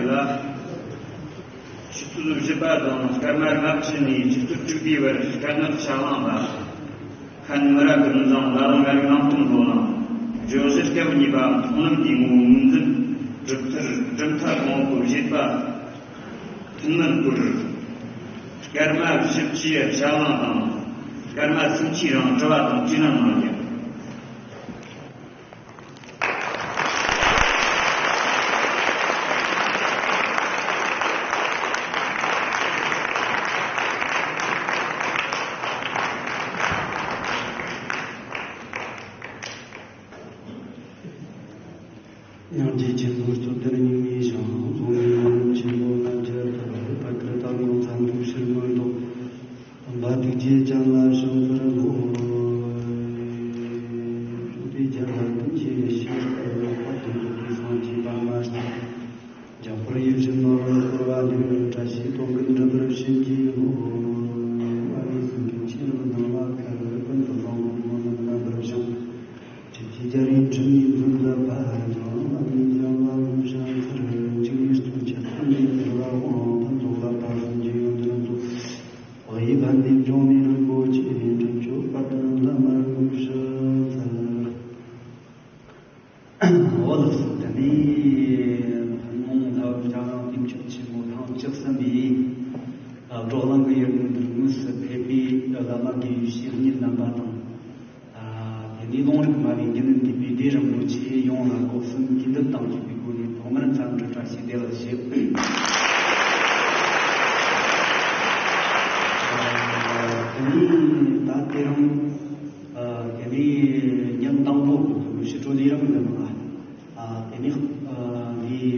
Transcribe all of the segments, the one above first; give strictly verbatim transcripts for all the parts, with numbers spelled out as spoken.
ལ། ཆུ་ཚོད་བཞི་པ་དང་སྐར་མ་ལྔ་བཅུ་ནས་ཆུ་ཚོད་དྲུག་པའི་བར་དཀར་ནག་ཕྱག་ལེན་པ། ཁ་ནི་མི་ར་གི་རིན་བཟང་ལ་རང་ང་རིག་ནང་དོན་མདོ་ལ། བརྗོད་གཞི་སྐབས་གཉིས་པ་མཐོང་ལམ་འདིའི་ངོ་བོ་ངོས་འཛིན། གྲུབ་མཐར་གྲུབ་མཐའ་གོང་འོག་གི་བཞེད་པ། ཐུན་མིན་སྐོར། སྐར་མ་བཞི་བཅུའི་ཕྱག་ལེན་དང་། སྐར་མ་སུམ་ཅུའི་རིང་དྲི་བ་དང་དྲིས་ལན་གནང་རྒྱུ། སྙིང་རྗེ་ཆེན་པོས་གཙོ་བདེར་སྙིང་ནས་བཞེངས། རྫོང་ནས་ཡོང་ཆེན་པོ་རྣམས་ཀྱི་ཐར་པ་གི་དར་ལུང་ཚང་གི་ཕྱིར་མངོན་རྟོགས། འབའ་ཐུགས་རྗེ་ཅན་ལ་བྱང་ཚར་ལོ། ཕྱོགས་དེ་རྒྱལ་བ་ཀུན་གྱི་ཡེ་ཤེས་ལྟར་ལོག་པ་དོན་རྫོགས་པའི་སངས་རྒྱས་པ་མ་གཏོགས། འཇམ་དཔལ་ཡིད་བཞིན་ནོར་བུར་བསྐོར་བ་འདི། བཀྲ་ཤིས་དོན་ཀུན་འགྲུབ་པར་བྱིན་གྱིས་རློབས། ཨ་ནི་སེམས་ཅན་ཆོས་རྣམས་སྣང་བ་མཁའ། ཀུན་ཏུ་བཟང་པོའི་ངོ་བོ་རྣམ་པར་བྱང་། ཁྲིད་ཀྱི་རྒྱལ་བའི་འཕྲིན་ལས་འཛིན་མཛད་པ་ཀྱང་། ཨ་ནི་འཇམ་དབྱངས་ཀུན་ཤ་ཚར། འཇིགས་མེད་སྟོང་ཆེན་ཐོག་མའི་ཐར་པ་དབང་། ཕུན་ཚོགས་ལ་ཕ་བཟང་རྒྱུ་ཡོངས་འདིར་འདུ། བག་ཡོད་ཕན་བདེ་འབྱུང་གནས་རིན་པོ་ཆེ། འཕྲིན་མཆོག་དཔལ་ལྡན་བླ་མར་ཀུན་ཤ་ཚར། འོ་ལགས་སོ། དེ་ནས་ཐུན་མོང་ལྷ་བུ་བྱ་རང་བདེ་མཆོག་ཆེན་མོ་ཐེངས་བཅུ་གསུམ་པའི་བགྲོ་གླེང་གི་ཡུལ་དངོས་འདིར་དངོས་སུ་ཕེབས་པའི་བླ་མ་དགེ་བའི་བཤེས་གཉེན་རྣམ་པ་དང་། དེ་ནས་ལུང་རིགས་སྨྲ་བའི་དགེ་འདུན་འདུས་པའི་སྡེ་རིན་པོ་ཆེ་ཡོངས་ལ་སྒོ་གསུམ་གུས་འདུད་དང་བཅས་པའི་སྒོ་ནས་ཐོག་མར་འཚམས་འདྲི་བཀྲ་ཤིས་བདེ་ལེགས་ཞུ། དེ་ནས་ད་དེ་རིང་། ཨ། དེ་ནས་ཉིན་དང་པོ་ཕྱི་དྲོ་ལས་རིམ་འདི་ནང་ལ། ཨ། དེ་ནས། ཨ། འདིའི་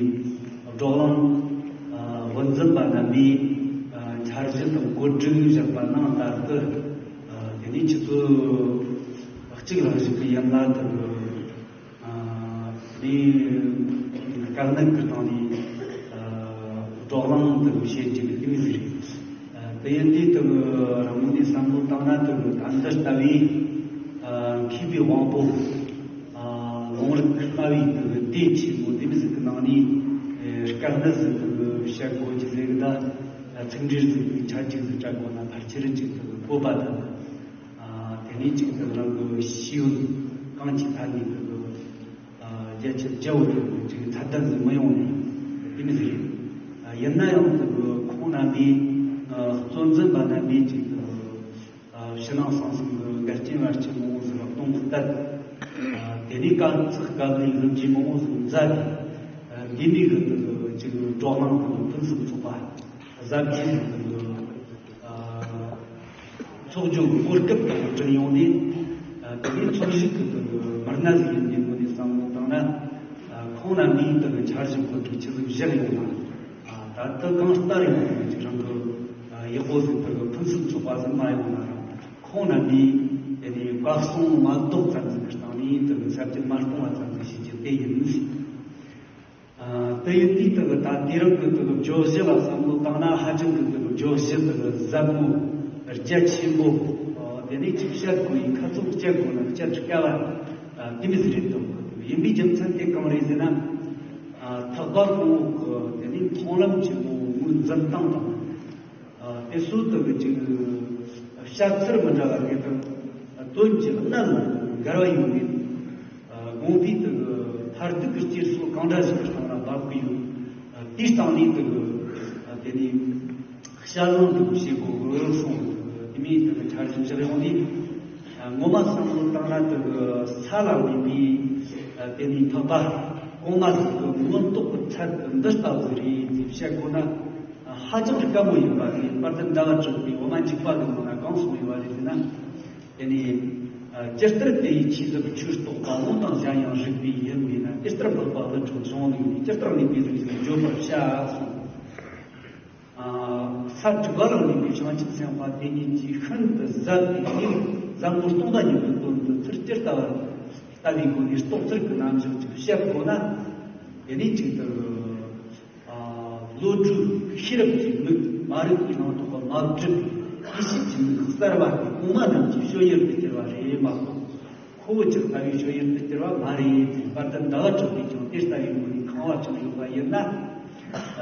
བགྲོ་གླེང་། ཨ། དབུ་འཛིན་པ་རྣམ་པས། ཨ། འཆར་གཞི་དང་བཀོད་སྒྲིག་བཞག་པ་ནང་ལྟར་དུ། ཨ། དེ་ནས་ཆུ་ཚོད་གཅིག་ལྷག་ཞིག་གི་ཡན་ལ་དུ། ཨ། དེ་ནས་དཀའ་གནད་ཀྱི་སྟེང་ནས། ཨ། བགྲོ་གླེང་དུ་བྱེད་ཀྱི་དེ་མི་ཟིག་རེད། དེ་ཡིན་དུས་དུ་རང་ངོས་ནས་བསམ་བློ་བཏང་ན་དུ་ད་འདི་ལྟ་བུའི་མཁས་པའི་དབང་པོ། ལུང་རིགས་སྨྲ་བའི་དུ་སྡེ་ཆེན་མོ་འདི་མི་ཟིག་གི་ནང་ནས་དཀའ་གནད་ཟིག་དུ་བཤད་དགོས་ཀྱི་ཟེར་གི་ད། ཚིག་འགྲེལ་ཟིག་གི་ཆ་གཅིག་ཟིག་སྤྲད་དགོས་ན་ཕལ་ཆེར་གཅིག་དུ་བཀོད་པ་དང་། དེ་ནས་གཅིག་དུ་རང་གི་ཤེས་ཡོན་གང་ཅིའི་ཐད་ནས་དུ། རྒྱ་ཆེར་རྒྱ་བོད་ཀྱི་ཚད་ལྡན་ཟིག་མི་ཡོང་ནས་དེ་མི་ཟིག་རེད། ཡིན་ན་ཡང་དུ་ཁོང་རྣམ་པའི་གཙོ་འཛིན་པ་རྣམ་པས་ཅིག་དུ་ཕྱི་ནང་གསང་གསུམ་གྱི་འགལ་རྐྱེན་བར་ཆད་མང་བོ་ཟིག་ལ་སྟོང་གི་བསྟན། དེ་ནས་དཀའ་ཚེགས་དཀའ་ལས་ལོ་རྒྱུས་མང་བོ་ཟིག་མཛད་དེ། འདི་ནས་གི་དུ་ཅིག་བགྲོ་གླེང་དུ་ཕུན་སུམ་ཚོགས་པ་གཟབ་རྒྱས་ཟིག་དུ། ཚོགས་རྒྱུ་གི་གོ་སྐབས་དང་བསྐྲུན་ཡོང་དུས། དེ་ནས་ཚོགས་ཞུགས་ཀྱི་དུ་མི་སྣ་ཟིག་ཡིན་པའི་ངོས་ནས་བསམ་བློ་བཏང་ན། ཁོང་རྣམ་པས་དུ་འཆར་གཞི་བཀོད་སྒྲིག་ཆི་ཟིག་བཞག་ཡོད་ན། ད་ལྟ་གང་ལྟར་ཡོང་དུས་ཀྱི་རང་གི་ཡག་པོ་ཟིག་དུ་ཕུན་སུམ་ཚོགས་པ་ཟིག་མ་ཡོང་ན་ར། ཁོང་རྣམ་པས་དེ་ནས་བཀའ་གསུང་མ་གཏོགས་ཙམ་ཟིག་གི་སྟེང་ནས་དུ་ཚབ་ཀྱི་མ་གཏོང་བ་ཙམ་ཟིག་བྱེད་རྒྱུ་དེ་ཡིན། ཨ། དེ་ཡིན་དུས་དུ་ད་དེ་རིང་གི་དུ་བརྗོད་གཞི་ལ་བསམ་བློ་བཏང་ན་ཧ་ཅང་གི་དུ་བརྗོད་གཞི་དུ་ཟབ་མོ་རྒྱ་ཆེན་པོ། ཨ། དེ་ནས་ཅིག་བཤད་དགོས་ཡིན་ཁ་ཚོན་བཅད་དགོས་ན་བཅད་དཀའ་བ། ཨ། དེ་མི་ཟིག་རེད་འདུག་ཡིན་པའི་རྒྱུ་མཚན་དེ་གང་རེད་ཟེར་ན། ཨ། ཐེག་པ་གོང་འོག་གི་དེ་ནས་མཐོང་ལམ་ཆེན་མོ་ངོས་འཛིན་སྟངས་དང་། ཨ། དེ་སོགས་དུ་གི་ཅིག་བཤད་ཚུལ་མི་འདྲ་བ་དེ་དང་དོན་གྱི་གནད་ལ་འགལ་བ་ཡོད་མེད། ཨ། དགོངས་དུས་དུ་མཐར་ཐུག་གི་སྐྱེལ་སོ་གང་འདྲ་ཞིག་གི་སྟེང་ལ་བབས་ཀྱི་ཡོད། ཨ། དེའི་སྟེང་ནས་དུ་དེ་ནས་བཤད་ལུང་དུ་བྱེད་དགོས་གི་གསུངས། དེ་མིན་དུ་འཆར་གཞི་བཞག་ཡོང་དུས། ཨ། ངོ་མ་བསམ་བློ་བཏང་ན་དུ་ས་ལ་གནས་པའི་དེ་ནས་ཐེག་པ་གོང་མ་ཟིག་གི་མངོན་རྟོགས་ཀྱི་ཚད་དུ་འདི་ལྟ་བུ་རེད་ཅེས་བཤད་དགོས་ན། ཧ་ཅང་དཀའ་མོ་ཡིན་པ་དེ་དཔལ་ལྡན་ཟླ་བ་གྲགས་པའི་འོ་མ་འཇིགས་པ་གི་ནང་ན་གང་གསུངས་ཡོད་པ་རེད་ཟེར་ན། དེ་ནས། ཨ། ཇི་ལྟར་དེ་ཡི་ཆོས་ཟབ་ཆོས་རྟོགས་པ། ལུང་དང་གཞན་ཡང་རིགས་པའི་ཡུལ་མེད་ན། དེ་ལྟར་འཕགས་པ་ཀླུ་ཕྲུག་བྱུང་བ་ལུགས་ནས། ཇི་ལྟར་གནས་པའི་གཟུགས་ཅན་བརྗོད་པར་བྱ་གསུངས། ཨ། ས་དྲུག་པ་ལ་གནས་པའི་བྱང་ཆུབ་སེམས་དཔའ་དེ་ཉིད་ཀྱིས་ཤིན་ཏུ་ཟབ་པའི་གནས་ཟབ་མོ་སྟོང་པ་ཉིད་ཀྱི་དོན་དུ་ཚུར་ཇི་ལྟ་བ་ལྟ་བུའི་སྒོ་ནས་རྟོགས་ཚུལ་གྱི་རྣམ་གཞག་ཅིག་བཤད་དགོས་ན། དེ་ནས་ཅིག་ཏུ། ཨ། བློ་གྲོས་ཤེས་རབ་ཀྱི་མིག་མ་རིག་པའི་ངང་ཐོག་གི་མ་གྲུབ་པའི་ཡེ་ཤེས་ཀྱི་མིག་གསར་བ་དེ་གོང་མ་རྣམས་ཀྱི་སྤྱོད་ཡུལ་དུ་གྱུར་པ་རེད་མ་གཏོགས། ཁོ་བོ་ཅིག་ལྟ་བུའི་སྤྱོད་ཡུལ་དུ་གྱུར་པ་མ་རེད་ཅེས་དཔལ་ལྡན་ཟླ་བ་གྲགས་པས་ཀྱང་དེ་ལྟ་བུའི་ངོས་ནས་ཁེངས་པ་བཅངས་ཡོད་པ་ཡིན་ན།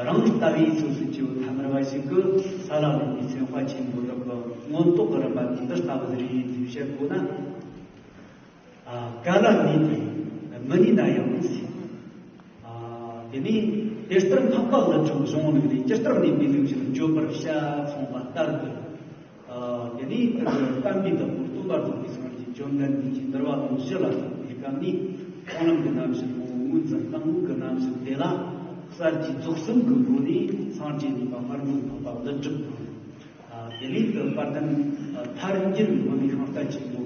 རང་ལྟ་བའི་སོ་སོའི་སྐྱེ་བོ་ཐ་མལ་པ་ཞིག་གིས་ས་ལ་ལུས་པའི་སེམས་དཔའ་ཆེན་པོ་དག་གི་མངོན་རྟོགས་ཀྱི་རིམ་པ་དེ་འདི་ལྟ་བུ་རེད་ཅེས་བཤད་དགོས་ན། ཨ། ག་ལ་གནས་ཏེ་མི་གནས་ན་ཡང་ཟེར། ཨ། དེ་ནས་དེ་ལྟར་འཕགས་པ་ཀླུ་སྒྲུབ་གཞུང་ལུགས་ནས་ཇི་ལྟར་གནས་པའི་ལུགས་བཞིན་བརྗོད་པར་བྱ་གསུངས་པ་ལྟར་དུ། ཨ། དེ་ནས་དེ་ལྟར་བསྟན་པའི་བདག་པོ་སྟོན་པ་རྫོགས་པའི་སངས་རྒྱས་བཅོམ་ལྡན་འདས་ཀྱིས་འདུལ་བ་ལུང་བཞི་ལ་སོགས་པའི་སྐབས་ནས་མཐོང་ལམ་གྱི་རྣམ་གཞག་དང་ངོས་འཛིན་སྟངས་ཀྱི་རྣམ་གཞག་དེ་ལ་གསར་བརྗེའི་རྫོགས་གསུམ་གྱི་སྒོ་ནས་སངས་རྒྱས་གཉིས་པ་དཔལ་མགོན་འཕགས་པ་ཀླུ་སྒྲུབ་དང་། ཨ། དེ་ནས་དེ་དཔལ་ལྡན་ཐར་འགྱུར་བའི་བུད་མེད་ཤིང་རྟ་ཆེན་པོ་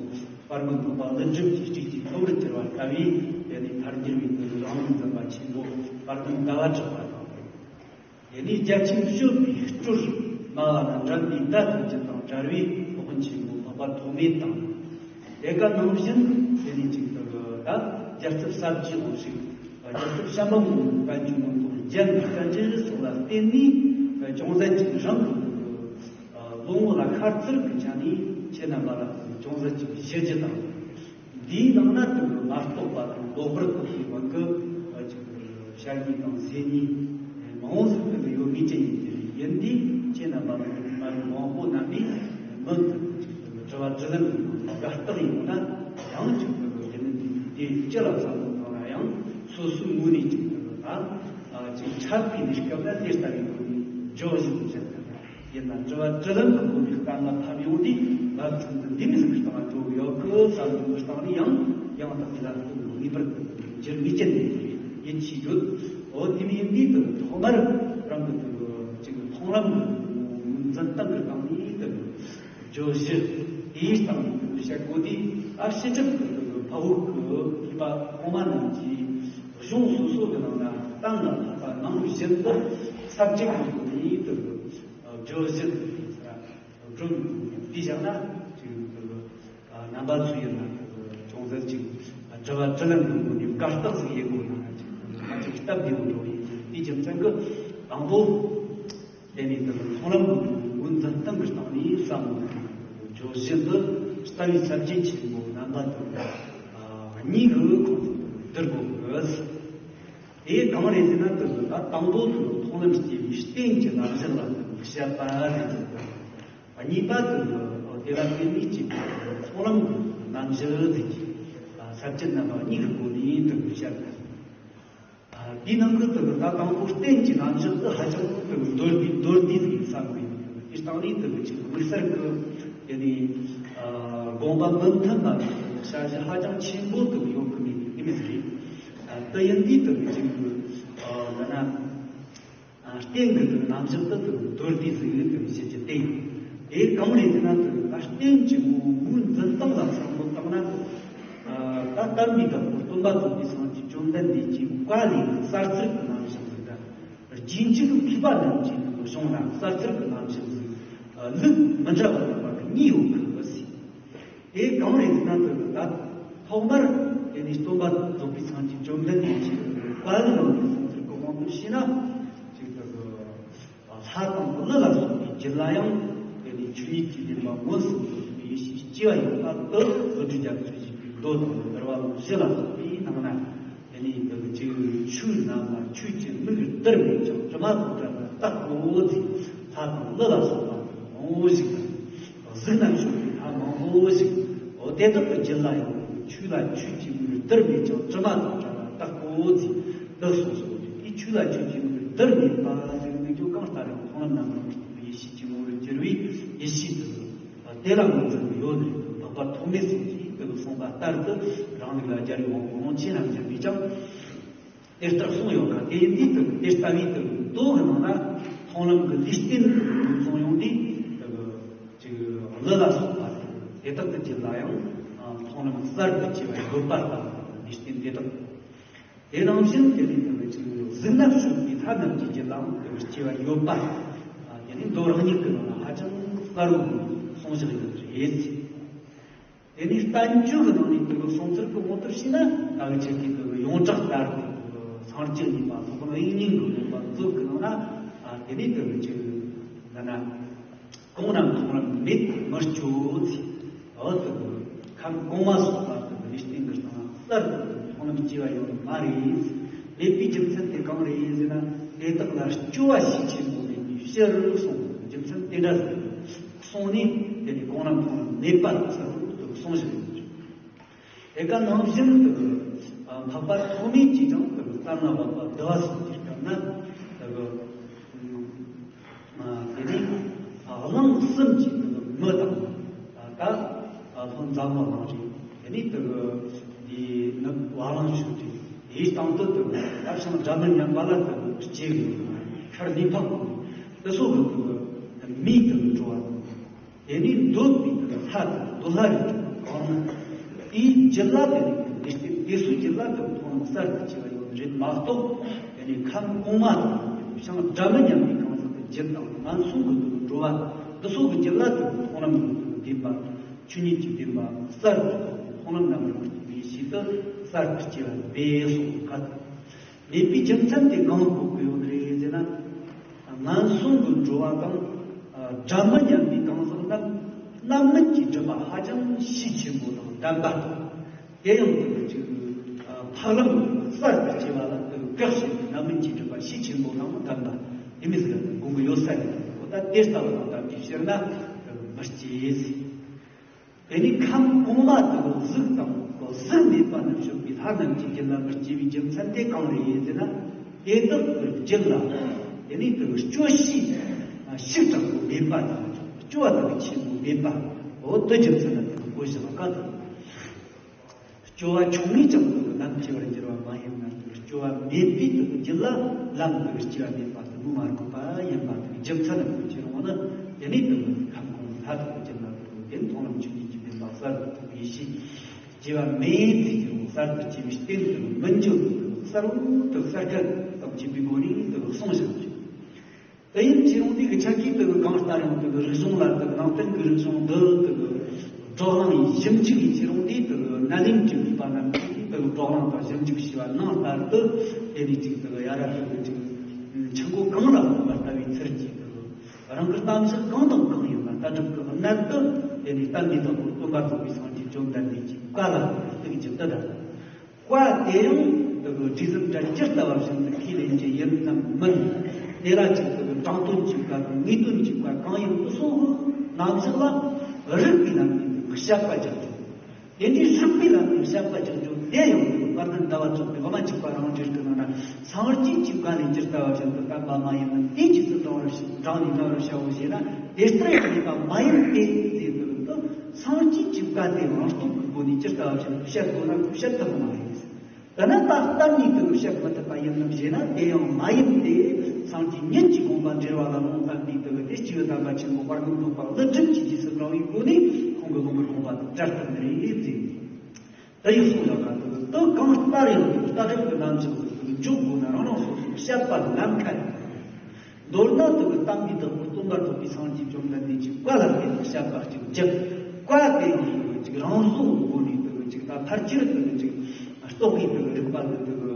དཔལ་མགོན་འཕགས་པ་ཀླུ་སྒྲུབ་ཀྱི་སྤྲུལ་སྐུའི་ཐོབ་རིམ་གྱི་བར་ལྟ་བུའི། དེ་ནས་ཐར་འགྱུར་བའི་དེ་རང་ལུགས་འཛིན་པ་ཆེན་པོ་དཔལ་ལྡན་ཟླ་བ་གྲགས་པ་དང་། དེ་ནས་རྒྱ་ཆེན་སྤྱོད་པའི་སྤྲུལ་སྨྲ་བ་དང་འགྲན་པའི་ཟླ་ཐམས་ཅད་དང་བྲལ་བའི་སློབ་དཔོན་ཆེན་པོ་འཕགས་པ་ཐོགས་མེད་དང་། དེ་ག་ནང་བཞིན་དེ་ནས་ཅིག་ཏུ་ད་རྒྱལ་ཚབ་ཟབ་རྒྱས་དབང་ཕྱུག་རྒྱལ་ཚབ་ཤམ་པ་མགོན་པོ་པཎ་ཆེན་མངོན་རྟོགས་རྒྱན་གྱི་བསྟན་བཅོས་སོགས་ལ་བརྟེན་ནས་ཅུང་ཟད་ཅིག་རང་གི་ལོ་ངོ་ལ་ཤར་ཚུལ་གྱི་ཆ་ནས་ཁྱེད་རྣམ་པ་ལ་ཅུང་ཟད་ཅིག་ཞུ་རྒྱུ་དང་། འདིའི་ནང་ན་དུ་མ་རྟོགས་པ་དང་ལོག་པར་རྟོག་པའི་དབང་གིས་ཅིག་བཤད་ཉེས་དང་ཟེར་ཉེས་མང་བོ་ཟིག་ཏུ་ཡོད་ངེས་ཅན་ཡིན་གྱི་རེད། ཡིན་དུས་ཁྱེད་རྣམ་པ་ལ་མ་རིག་མང་པོ་རྣམས་ནས་མུ་མཐུད་དུ་ཅིག་དྲི་བ་དྲིས་ལན་གྱི་དགའ་རྟགས་ཡོང་ན་ཡང་ཅིག་ཏུ་ཡིན་ནི་འདི་དེ་སྤྱི་ལ་བསམ་བློ་བཏང་ན་ཡང་སོ་སོའི་ངོས་ནས་ཅིག་ཏུ་ད་ཅིག་འཕྲད་པའི་གནས་སྐབས་ལ་དེ་ལྟ་བུའི་སྒོ་ནས་བརྗོད་བཞིན་བྱེད་ཐུབ། ཡིན་ན་དྲི་བ་དྲིས་ལན་གྱི་སྒོ་ནས་བཀའ་ལ་ཕབ་ཡོང་དུས་བབ་ཚུལ་འདི་འདི་མི་ཟིག་གི་སྟེང་ལ་འགྲོ་གི་ཡོད་གི་བསམ་བློ་གི་སྟེང་ནས་ཡང་ཡང་དག་གི་ལམ་སྟོན་ངེས་པར་དུ་འགྱུར་ངེས་ཅན་ནས་ཡིད་ཆེས་ཡོད། འོ་དེ་མིན་འདི་དུ་ཐོག་མར་རང་གི་དུ་ཅིག་མཐོང་ལམ་གྱི་འཛིན་སྟངས་ཀྱི་སྟེང་ནས་དུ་བརྗོད་གཞི་དེའི་སྟེང་ནས་དུ་བཤད་དགོས་དུས། ཨ། ཕྱི་སྒྲུབ་ཀྱི་དུ་འཕགས་བོད་ཀྱི་མཁས་པ་གོང་མ་རྣམས་ཀྱིས་གཞུང་སོ་སོ་གི་ནང་ན་གཏན་ལ་ཕབ་པ་ནང་བཞིན་དུ་ས་བཅད་ཀྱི་སྒོ་ནས་དུ། བརྗོད་གཞི་དེ་ཚོ་སྒྲུབ་དེ་བཞག་ན་ཅིག་རྣམ་པ་ཚོ་ཡིན་ན་ཅུང་ཟད་ཅིག་དྲི་བ་དྲིས་ལན་གྱི་སྒོ་ནས་དགའ་རྟགས་ཤིག་ཡིན་དགོས་ན་ཅིག་ང་ཅིག་སྟབས་བདེ་བོ་འགྲོ་ཡིན། དེའི་རྒྱུ་མཚན་གྱིས་དང་པོ་དེ་ནས་དེ་མཐོང་ལམ་གྱི་ངོས་འཛིན་སྟངས་ཀྱི་སྟེང་ནས་བསམ་བློ་བཏང་། བརྗོད་གཞི་འདི་ལྟ་བའི་ས་བཅད་ཆེན་པོ་རྣམ་པ་དང་གཉིས་ཀྱི་ཁོངས་སུ་བསྡུར་དགོས་ཀྱི། དེ་གང་རེད་ཟེར་ན། དེ་ད་དང་པོ་དེ་མཐོང་ལམ་སྐྱེ་བའི་རྟེན་གྱི་རྣམ་གཞག་ལ་བཤད་པ་རེད། གཉིས་པ་དེ་དེ་ལ་བརྟེན་ནས་ཀྱི་མཐོང་ལམ་གྱི་རྣམ་གཞག་དེ་གྱི་ས་བཅད་རྣམ་པ་གཉིས་ཀྱི་སྒོ་ནས་དེ་བཤད་པ། དེའི་ནང་གི་དེ་ད་དང་པོ་རྟེན་གྱི་རྣམ་གཞག་དེ་ཧ་ཅང་དེ་མདོར་བསྡུས་མདོར་བསྡུས་ཀྱི་བསམ་དགོས། དེ་སྟེང་ནས་དེ་ཅིག་དམིགས་བསལ་གྱི་དེ་ནས་དགོངས་པ་མི་མཐུན་པ་བྱ་གཞི་ཧ་ཅང་ཆེན་པོ་དེ་ཡོད་གི་མེད་གི་མེད་ཟེར། དེ་ཡིན་དུས་དེ་ཅིག་འདི་ན། རྟེན་གྱི་རྣམ་གཞག་ཏུ་མདོར་བསྡུས་སུ་ཡོད་དུ་བྱེད་ཀྱི་སྟེ། དེ་གང་རེད་ཟེར་ན། དེ་ལ་རྟེན་གྱི་ངོ་བོའི་འཛིན་སྟངས་ལ་བསམ་བློ་བཏང་ན། ད་བསྟན་པའི་བདག་པོ་སྟོན་པ་རྫོགས་པའི་སངས་རྒྱས་བཅོམ་ལྡན་འདས་ཀྱི་བཀའ་ལས་གསར་ཚུལ་གྱི་རྣམ་གཞག་ཟིག་དང་། རྗེས་འཇུག་མཁས་པ་རྣམས་ཀྱི་གཞུང་ལ་གསར་ཚུལ་གྱི་རྣམ་གཞག་ཟིག་ལུགས་མི་འདྲ་བ་ཡོད་པ་གཉིས་ཡོད་གི་ཟེར། དེ་གང་རེད་ཟེར་ན། དེ་ད་ཐོག་མར་དེ་ནས་སྟོན་པ་རྫོགས་པའི་སངས་རྒྱས་བཅོམ་ལྡན་འདས་ཀྱི་བཀའ་ལུང་གི་གསུང་ཚུལ་གྱི་དབང་དུ་བྱས་ན། ཅིག་ཏུ་ལྷ་དང་ཀླུ་ལ་སོགས་པའི་རྒྱུད་ལ་ཡང་དེ་ནས་ཆོས་ཉིད་ཀྱི་བདེན་པ་མངོན་སུམ་དུ་ཡེ་ཤེས་སྐྱེ་བ་ཡོད་པ་དེ་བློ་གྲོས་རྒྱ་མཚོས་བཞེད་པའི་མདོ་དང་འདུལ་བ་ལུང་བཞི་ལ་སོགས་པའི་ནང་ན། དེ་ནས་འདི་ཆོས་རྣམས་ལ་ཆོས་ཀྱི་མིག་བསྡུར་མེད་ཀྱང་དྲི་མ་དང་བྲལ་བ་རྟག་གོ་ཟེར། ལྷ་དང་ཀླུ་ལ་སོགས་པ་མང་བོ་ཞིག་དང་། གཟུགས་རྣམས་བྱུང་བའི་ལྷ་མང་བོ་ཞིག་འོ་དེ་དག་གི་རྒྱུད་ལ་ཡང་ཆོས་ལ་ཆོས་ཀྱི་མིག་བསྡུར་མེད་ཀྱང་དྲི་མ་དང་བྲལ་བ་རྟག་གོ་ཟེར་འདི་གསུངས་སོ། དེ་ཆོས་ལ་ཆོས་ཀྱི་མིག་བསྡུར་མེད་པ་ཟེར་ནས་ཀྱང་གང་ལྟར་ཡང་མཐོང་ལམ་རྣམ་པར་རྟོག་པའི་ཡེ་ཤེས་ཀྱི་ངོ་བོར་གྱུར་པའི་ཡེ་ཤེས་དེ། དེ་ལ་ངོས་འཛིན་ཡོད་ནས་འཕགས་པ་ཐོགས་མེད་སོགས་ཀྱིས་དེ་གསུངས་པ་ལྟར་དུ་རང་ལུགས་ལ་སྦྱར་བའི་དབང་པོ་ལོངས་སྤྱོད་རྣམས་སྦྱར་བས་ཀྱང་དེ་ལྟར་གསུངས་ཡོད་ཀ། དེ་ཡིན་དུས་དེ་ལྟ་བུའི་དེ་མདོ་གི་ནང་ན་མཐོང་ལམ་གྱི་ལུས་རྟེན་དུ་མཚོན་ཡོང་དུས་དེ་ཅིག་ཀླུ་ལ་སོགས་པ་དེ་དག་གི་རྒྱུད་ལ་ཡང་མཐོང་ལམ་གསར་དུ་སྐྱེ་བ་ཡོད་པ་དང་། ལུས་རྟེན་དེ་དག་དེ་ནང་བཞིན་དེ་ནས་དེ་ཅིག་གཟུགས་ནག་ཕྱོགས་པའི་ལྷ་རྣམས་ཀྱི་རྒྱུད་ལའང་དེ་སྐྱེ་བ་ཡོད་པ། དེ་ནས་མདོ་རང་ཉིད་ཀྱི་ནང་ལ་ཧ་ཅང་གསལ་བོ་གསུངས་བཞག་ཡོད་པ་རེད། དེ་ནས་བསྟན་བཅོས་ཀྱི་ནང་ནས་དེ་གསུངས་ཚུལ་གྱི་དབང་དུ་བྱས་ན། ད་གི་ཆེད་ཀྱི་དེ་ཡོངས་གྲགས་ལྟར་དེ་སངས་རྒྱས་གཉིས་པ་སློབ་དཔོན་དབྱིག་གཉེན་གྱི་དགོངས་པ་མཛོད་ཀྱི་ནང་ན། དེ་ནས་དེ་ཅིག་འདི་ན། གང་རྣམས་མཐོང་ལམ་མེད་མི་སྤྱོད་ཅེས། འོ་དེ་ཁམས་གོང་མ་སོགས་པ་དེ་ལུས་རྟེན་གྱི་སྟེང་གསར་དུ་མཐོང་ལམ་སྐྱེ་བ་ཡོད་ནི་མ་རེད། མེད་པའི་རྒྱུ་མཚན་དེ་གང་རེད་ཟེར་ན། དེ་དག་ལ་སྐྱོ་བ་ཤས་ཆེན་པོ་མེད་པའི་ཕྱིར་གསུངས། རྒྱུ་མཚན་དེ་འདྲ་ཟིག་གསུངས་ནས། དེ་ནས་གོང་རིམ་མཐོང་ལམ་མེད་པ་གསལ་པོ་དུ་གསུངས་བཞག་ཡོད། དེ་ག་ནང་བཞིན་དུ་འཕགས་པ་ཐོགས་མེད་ཀྱིས་ཀྱང་དུ་གཏན་ལ་དབབ་པ་བསྡུ་བ་སོགས་ཀྱི་སྐབས་ན། དུ་དེ་ནས་གླིང་གསུམ་གྱི་དུ་མི་དང་། ད་ལྷོ་འཛམ་བུ་གླིང་རེད། དེ་ནས་དུ་འདི་ནི་བ་ལང་ཞུ་རེད། དེའི་སྟེང་དུ་དུ་ད་ཞིང་སྒྲ་མི་སྙན་པ་ལ་དུ་སྐྱེ་བའི་ཤར་ལུས་འཕགས་པོ་དེ་ཚོ་གི་དུ་མིའི་དུ་འགྲོ་བ་དང་། དེ་ནས་འདོད་པའི་ལྷ་དང་འདོད་ལྷ་རིགས་གང་ན། དེའི་རྒྱུད་ལ་དེ་ནས་དེ་སྟེ་དེ་ཚོའི་རྒྱུད་ལ་དེ་མཐོང་ལམ་གསར་དུ་སྐྱེ་བ་ཡོད་རེད་མ་གཏོགས། དེ་ནས་ཁམས་གོང་མ་དང་ཞིང་སྒྲ་མི་སྙན་པའི་གང་ཟག་གི་རྒྱུད་དང་ངན་སོང་གི་དུ་འགྲོ་བ་འདི་ཚོ་གི་རྒྱུད་ལ་དེ་མཐོང་ལམ་གི་དུ་བདེན་པ། ཆོས་ཉིད་ཀྱི་བདེན་པ་གསར་དུ་མཐོང་ལམ་རྣམ་གྲངས་ཀྱི་ཡེ་ཤེས་དུ་གསར་དུ་སྐྱེ་བ་སྦས་སོགས་ཀ་མེད་པའི་རྒྱུ་མཚན་དེ་གང་གོ་དགོས་ཡོད་རེད་ཟེར་ན། ངན་སོང་གི་འགྲོ་བ་དང་། སྒྲ་མི་སྙན་པའི་གང་ཟག་རྣམས་རྣམ་སྨིན་གྱི་སྒྲིབ་པ་ཧ་ཅང་ཤས་ཆེན་པོ་དང་ལྡན་པ་དང་། དེ་ཡང་དུ་ཅིག་འཕགས་ལམ་གསར་དུ་སྐྱེ་བ་ལ་དུ་བཀག་བྱེད་པའི་རྣམ་སྨིན་གྱི་སྒྲིབ་པ་ཤས་ཆེན་པོ་དང་ལྡན་པ་དེ་མི་ཟེར་དགོངས་ཀྱི་ཡོད་ས་རེད། འོ་ད་དེ་ལྟ་བུ་དང་ལྡན་པའི་ཕྱིར་ན་དུ་མི་སྐྱེ་ཟེར། དེ་ནི་ཁམས་གོང་མ་དུ་གཟུགས་དང་གཟུགས་མེད་པ་རྣམས་བྱུང་བའི་ལྷ་རྣམས་ཀྱི་རྒྱུད་ལ་མི་སྐྱེ་བའི་རྒྱུ་མཚན་དེ་གང་རེད་ཟེར་ན། དེ་དག་གི་རྒྱུད་ལ་དེ་ནི་དུ་སྐྱོ་ཤས་ཤུགས་དྲག་པོ་མེད་པ་དང་། སྐྱོ་བ་དག་ཆེན་པོ་མེད་པ། འོ་དེ་རྒྱུ་མཚན་ལ་དུ་གོ་བཞག་ག་སྐྱོ་བ་ཆུང་ངུས་ཀྱང་དུ་ལམ་སྐྱེ་བར་འགྱུར་བ་མ་ཡིན་ནོ། སྐྱོ་བ་མེད་པའི་དུ་རྒྱུད་ལ་ལམ་དུ་སྐྱེ་བ་མེད་པ་དུ་མ་གོ་བ་ཡིན་པ་དུ་རྒྱུ་མཚན་ལ་གོ་ཕྱིར་འོང་ན། དེ་ནི་དུ་ཁམས་གོང་མའི་ལྷ་དུ་རྒྱུད་ལ་དུ་དེ་མཐོང་ལམ་ཆོས་ཉིད་ཀྱི་བདེན་པ་གསར་དུ་ཐོབ་པའི་ཕྱིར། སྐྱེ་བ་མེད་ཚེ་ཀྱང་གསར་དུ་སྐྱེ་བའི་རྟེན་དུ་མི་འགྱུར་དུ་གསར་བུ་དུ་གསར་ཁ་དང་བཅས་པའི་སྒོ་ནས་དུ་གསུངས་བཞག་ཅིང་། དེ་ཡིན་ཕྱིར་འོང་དེ་གི་ཆ་གིས་དེ་གི་གང་ལྟར་ཡང་དེ་གི་རིག་གཞུང་ལ་དེ་གི་ནང་བསྟན་གྱི་རིག་གཞུང་འདི་དེ་གི་བགྲོ་གླེང་ཡིན་ཞིབ་འཇུག་ཡིན་ཕྱིར་འོང་དེ་དེ་གི་ནཱ་ལེནྡྲའི་མཁས་པ་རྣམས་ཀྱིས་དེ་གི་བགྲོ་གླེང་དང་ཞིབ་འཇུག་བྱས་པ་ནང་ལྟར་དུ། དེ་ནས་ཅིག་དེ་གི་ཡ་རབས་དེ་གི་ཅིག་ཆུ་མགོ་གངས་ལ་ལྷུང་བ་ལྟ་བུའི་ཚུལ་གྱིས་དེ་གི་རང་གི་རྣམ་གཞག་གང་དང་གང་ཡིན་ལ་ལྟ་གྲུབ་ཀྱི་གནད་དུ། དེ་ནས་བསྟན་པའི་བདག་པོ་སྟོན་པ་རྫོགས་པའི་སངས་རྒྱས་བཅོམ་ལྡན་འདས་ཀྱི་བཀའ་ལ་གཏུག་རྒྱུ་དེ་དང་། བཀའ་དེ་ཡང་དེ་གི་སྒྲིག་གསུམ་གྱི་ཇི་ལྟ་བ་བཞིན་དུ་ཁས་ལེན་གྱི་ཡིན་ནམ་མིན། དེ་ལ་ཅིག་དེ་གི་དྲང་དོན་གྱི་བཀའ་དང་ངེས་དོན་གྱི་བཀའ་གང་ཡིན་དེ་ཚོ་རྣམ་གཞག་ལ་རིགས་པའི་ལམ་ནས་དེ་གི་དཔྱད་པ་རྒྱག་རྒྱུ། དེ་འདྲའི་རིགས་པའི་ལམ་ནས་དཔྱད་པ་རྒྱག་རྒྱུ་དེ་ཡང་དེ་གི་དཔལ་ལྡན་ཟླ་བ་གྲགས་པའི་དབུ་མ་འཇུག་པ་རང་འགྲེལ་གྱི་ནང་ན། སངས་རྒྱས་ཀྱི་བཀའ་ནི་ཇི་ལྟ་བ་བཞིན་དུ་བསྟན་པ་མ་ཡིན་མིན། དེ་རྗེས་སུ་འབྲང་བར་འབྲང་ནས་བསྔགས་པར་བྱའོ་ཞེ་ན། དེ་ལྟར་ཡང་མེད་པ་མ་ཡིན་ཏེ་ཟེར་དུས། སངས་རྒྱས་ཀྱི་བཀའ་དེ་རང་སྟོབས་ཀྱི་སྒོ་ནས་ཇི་ལྟ་བ་བཞིན་དུ་བཤད་དགོས་ན་བཤད་ཐུབ་པ་མ་རེད། དེ་ན་ད་གཏན་ནས་དེ་བཤད་མི་ཐུབ་པ་ཡིན་ནམ་ཞེ་ན། དེ་ཡང་མ་ཡིན་ཏེ། སངས་རྒྱས་ཉིད་ཀྱི་དགོངས་པ་འགྲེལ་བ་ལ་ལུང་བསྟན་པའི་དེ་དེ་སྤྱི་བོའི་དམ་པ་ཆེན་པོ་དཔལ་མགོན་འདོད་པ་ཀླུ་སྒྲུབ་ཀྱིས་རྗེས་སུ་འབྲང་བའི་སྒོ་ནས་ཁོང་གི་ལུང་གི་དགོངས་པ་དེ་བཀྲལ་ཐུབ་ནི་རེད་ཟེར། དེ་ཡི་གསུང་ཡག་ག་དེ་དེ་གང་ལྟར་ཡང་ལྟ་གྲུབ་ཀྱི་རྣམ་གཞག་ཏུ་འཇོག་དགོས་ན་རང་རང་སོ་སོའི་བཤད་པ་ལམ་ཁ་ཡིན། མདོར་ན་དེ་གི་བསྟན་པའི་བདག་པོ་སྟོན་པ་རྫོགས་པའི་སངས་རྒྱས་བཅོམ་ལྡན་འདས་ཀྱི་བཀའ་ལ་བརྟེན་ནས་བཤད་པ་གཅིག་བརྒྱབ། བཀའ་དེ་ཡང་དེ་གི་གཅིག་རང་བཟོ་གི་སྒོ་ནས་དེ་གི་གཅིག་ད་ཕལ་ཆེར་དེ་གི་གཅིག་རྟོག་གེ་དེ་གི་རིག་པ་དེ་དེ་གི་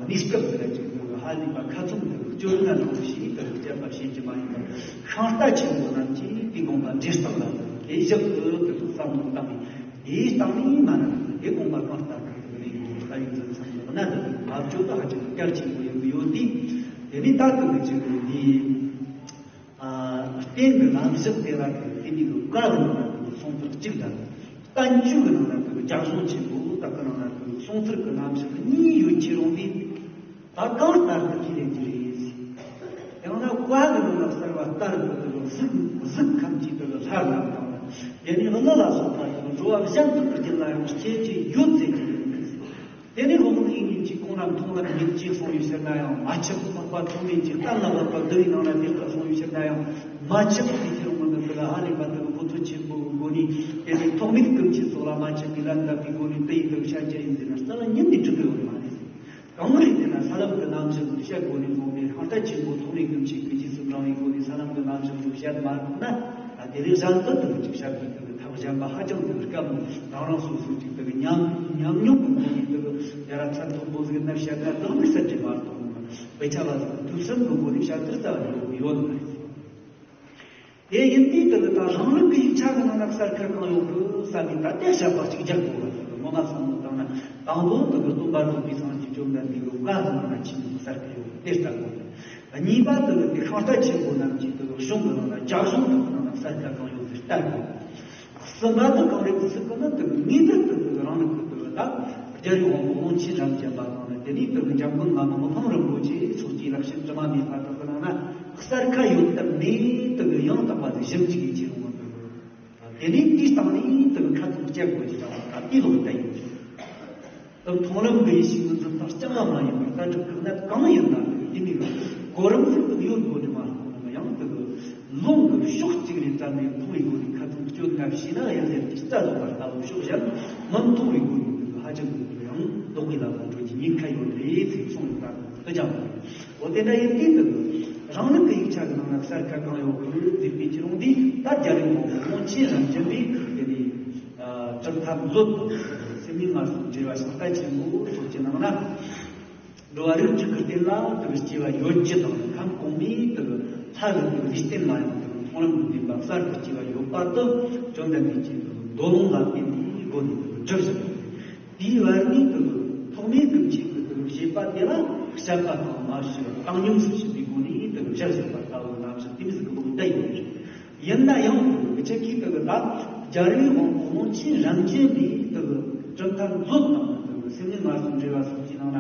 གནས་སྐབས་དེ་ལ་གཅིག་དེ་གི་ཧ་ལས་པ་ཁ་ཚུམ་དེ་གི་སྤྱོད་ལམ་རང་བཞིན་དེ་གི་སྤྱད་པ་བྱེད་ཀྱི་མ་ཡིན་པར། ཤིང་རྟ་ཆེན་པོ་རྣམས་ཀྱིས་དེའི་དགོངས་པ་འགྲེལ་སྟངས་ལ་དེ་བཞག་ཏུ་དེ་གི་བསམ་བློ་བཏང་ནས། དེའི་སྟེང་ནས་མ་ན་དེ་དགོངས་པ་གང་ལྟར་དུ་ལས་ཡོད་ལྟ་བའི་འཛིན་མཚམས་སུ་གནད་དུ་བབ་ཆོག་ད་ཧ་ཅང་གལ་ཆེན་པོ་ཡིན་གྱི་ཡོད་དེ། དེ་ནས་ད་དུ་མི་བྱེད་པའི་དེའི་རྟེན་གྱི་རྣམ་གཞག་དེ་ལ་དེ་དེ་ནས་གི་བཀའ་གི་ནང་ན་དེ་གསུང་ཚུལ་གཅིག་དང་། བསྟན་བཅོས་ཀྱི་ནང་ན་དེ་རྒྱ་གཞུང་ཆེན་པོ་དག་གི་ནང་ན་དེ་གསུང་ཚུལ་གྱི་རྣམ་གཞག་གཉིས་ཡོད་ཀྱི་རུང་དེ། ད་གང་ལྟར་དུ་ཁས་ལེན་གྱི་རེད། ཡང་ན་བཀའ་གི་ནང་ན་གསལ་བ་ལྟར་དུ་དེ་གཟུགས་གཟུགས་ཁམས་ཀྱི་དེ་ལྷ་རྣམས་དང་། དེ་ནས་ཀླུ་ལ་སོགས་པ་དེ་འགྲོ་བ་གཞན་དག་གི་རྒྱུད་ལ་ཡང་སྐྱེ་རྒྱུ་ཡོད་ཟེར་གྱི་ཡོད་མེད། དེ་ནས་ལོ་ངོ་ཨིན་ཡིན་གྱི་གོང་ལ་མཐོང་ལམ་ཡིན་གྱི་གསུངས་ཡོད་ཕྱིར་ན་ཡང་མ་ཆགས། འཕགས་པ་ཐོགས་མེད་ཀྱི་གཏན་ལ་དབབ་པ་འདི་ཡི་ནང་ན་དེ་ལྟར་གསུངས་ཡོད་ཕྱིར་ན་ཡང་མ་ཆགས། དེ་ཕྱིར་འོང་ནི་དེ་ལ་ཧ་ལས་པ་དེ་གི་བུ་ཐོ་ཆེན་པོ་གི་སྒོ་ནས། དེ་ནས་ཐོགས་མེད་ཀུན་གྱི་ཚོགས་ལ་མ་ཆགས་པའི་ལམ་བཏབ་པའི་སྒོ་ནས་དེ་ཡི་དེ་བཤད་རྒྱུ་ཡིན་ཟེར་ན་རྩ་བ་ཉིད་ནས་འགྲིག་གི་ཡོད་མ་རེད། གང་རེད་ཟེར་ན་ས་ལམ་གྱི་རྣམ་གཞག་བཤད་སྒོ་ནས་བཟུང་སྟེ། ཤིང་རྟ་ཆེན་པོ་ཐོགས་མེད་ཀུན་གྱི་ཀུན་གྱི་སུ་འབྲང་བའི་སྒོ་ནས་ས་ལམ་གྱི་རྣམ་གཞག་ཏུ་བཤད་མ་ཐུབ་ན། ད་དེ་རིང་གཞན་དུ་དུ་ཅིག་བཤད་པའི་དུ་ཐབས་གཞན་པ་ཧ་ཅང་དུ་དཀའ་མོ། རང་རང་སོ་སོའི་ཅིག་དུ་ཉམས་ཉམས་མྱོང་གི་སྒོ་ནས་དུ་ཡ་ར་ཚད་མཐོན་པོ་ཟིག་ན་བཤད་ན་དག་མི་ཟད་ཀྱི་མ་གཏོགས། དཔེ་ཆ་བ་ཟིག་ཐུབ་བསམ་གྱི་སྒོ་ནས་བཤད་ཚུལ་རྩ་བ་ཡོད་ཡོད་མ་རེད། དེ་ཡིན་དུས་དེ་ལ་ད་རང་ལུགས་ཀྱི་ཡིག་ཆ་གི་ནང་ན་གསལ་ཁ་གང་ཡོད་གི་བསམ་ནས་ད་ལྟའི་བཤད་པ་གཅིག་རྒྱག་དགོས་པ་དེ་ ངོ་མ་བསམ་བློ་བཏང་ན། དང་པོ་དེ་གི་སྟོན་པ་རྫོགས་པའི་སངས་རྒྱས་བཅོམ་ལྡན་འདས་ཀྱི་བཀའ་ལ་ཆེན་པོའི་གསལ་ཁ་ཡོད་དེ་ལྟ་དགོས། གཉིས་པ་དེ་གི་དེ་ཤིང་རྟ་ཆེན་པོ་རྣམས་ཀྱི་དེ་གི་གཞུང་གི་ནང་ན་རྒྱ་གཞུང་གི་ནང་ན་གསལ་ཁ་གང་ཡོད་དེ་ལྟ་དགོས། གསུམ་པ་དེ་གང་རེད་ཟེར་གི་ན། དེ་གི་ངེས་པར་དུ་དེ་གི་རང་ལུགས་ཀྱི་དེ་གི་ད་རྒྱལ་བའི་དབང་པོ་ཀློང་ཆེན་རབ་འབྱམས་པ་དང་ནི། དེ་ནས་དེ་གི་འཇམ་མགོན་ང་དང་ལྷུན་རིན་པོ་ཆེ་སོགས་ཀྱི་ལེགས་བཤད་དྲི་མ་མེད་པ་དག་གི་ནང་ན་གསལ་ཁ་ཡོད་དམ་མེད་དེ་གི་ཡང་དག་པ་དེ་ཞིབ་འཇུག་གི་ཆེད་དུ་དེ་གི། དེ་ནས་དེའི་སྟེང་ནས་དེ་གི་ཁ་ཚོན་གཅད་དགོས་ཀྱི་ད་དེ་ལོག་བལྟ་ཡོད། དེ་མཐོང་ལམ་གྱི་ཡེ་ཤེས་ཀྱི་འཛིན་སྟངས་རྐྱང་བ་མ་ཡིན་པར། ལྟ་གྲུབ་ཀྱི་གནད་གང་ཡིན་ན་དེ་གི་དེ་ནས་གོ་རིམ་ཟིག་དེ་གི་ཡོད་དགོས་ནི་མ་གཏོགས། ཡང་དེ་གི་ལུང་གི་ཕྱོགས་གཅིག་ནས་བཙལ་ནས་མཐོང་བའི་སྒོ་ནས་ཁ་ཚོན་གཅོད་ན་ཕྱིས་ན་ཡང་ཟེར་གྱི་རྩ་ལོག་པ་ལྟ་བུ་ཕྱོགས་གཞན་མི་མཐོང་བའི་སྒོ་ནས་དེ་གི་ཧ་ཅང་གི་ཡང་ལྡོག་པའི་ལམ་ལ་འགྲོ་རྒྱུ་ཉེན་ཁ་ཡོད་རེད་ཟེར་གསུངས་ཡོད་པ་དེ་ཀྱང་རེད། འོ་དེ་འདྲ་ཡིན་དུས་དེ་གི་རང་ལུགས་ཀྱི་ཡིག་ཆ་གི་ནང་ན་གསལ་ཁ་གང་ཡོད་གི་ཟེར་བའི་ཕྱིར་རུང་དེ་ད་རྒྱལ་བའི་དབང་པོ་ཀློང་ཆེན་རབ་འབྱམས་པས་དེ་ནས་གྲུབ་མཐའ་མཛོད་དང་སེམས་ཉིད་སྔར་སོང་འབྲེལ་བ་ཤིང་རྟ་ཆེན་པོ་སོགས་ཀྱི་ནང་ན། འགྲོ་བ་རིགས་དྲུག་གི་རྟེན་ལ་དེ་གི་སྐྱེ་བ་ཡོད་རྒྱུ་དང་། ཁམས་གོང་མའི་དེ་གི་ལྷ་གི་དེ་གི་ལུས་རྟེན་ལ་ཡང་དེ་གི་མཐོང་ལམ་གྱི་བདེན་པ་གསར་དུ་སྐྱེ་བ་ཡོད་པ་དེ་བཅོམ་ལྡན་འདས་ཀྱིས་དེ་གི་མདོ་ལུང་ལ་བརྟེན་ནས་སྒོ་ནས་དེ་གི་བསྒྲུབས་བཞག་པ་རེད། དེའི་བར་ནས་དེ་གི་ཐོག་མའི་ཀུན་མཁྱེན་གྱི་དེ་གི་བཞེད་པ་དེ་ལ་བཤད་པ་དང་མ་བཤད་པ་བཏང་སྙོམས་སུ་ཕྱིན་པའི་སྒོ་ནས་དེ་གི་བཞག་བཞག་པ་ལྟ་བུ་རྣམ་གཞག་དེ་མོ་ཟིག་གི་ལུང་བསྟན་ཡོད་པ་རེད། ཡིན་ན་ཡང་དེ་གི་ཁྱེད་ཀྱིས་དེ་གི་ད་རྒྱལ་བའི་དབང་པོ་ཀློང་ཆེན་རབ་འབྱམས་པས་དེ་གི་གྲུབ་མཐའ་མཛོད་དང་དེ་གི་སེམས་ཉིད་སྔར་སོང་འབྲེལ་བ་སོགས་ཀྱི་ནང་ན་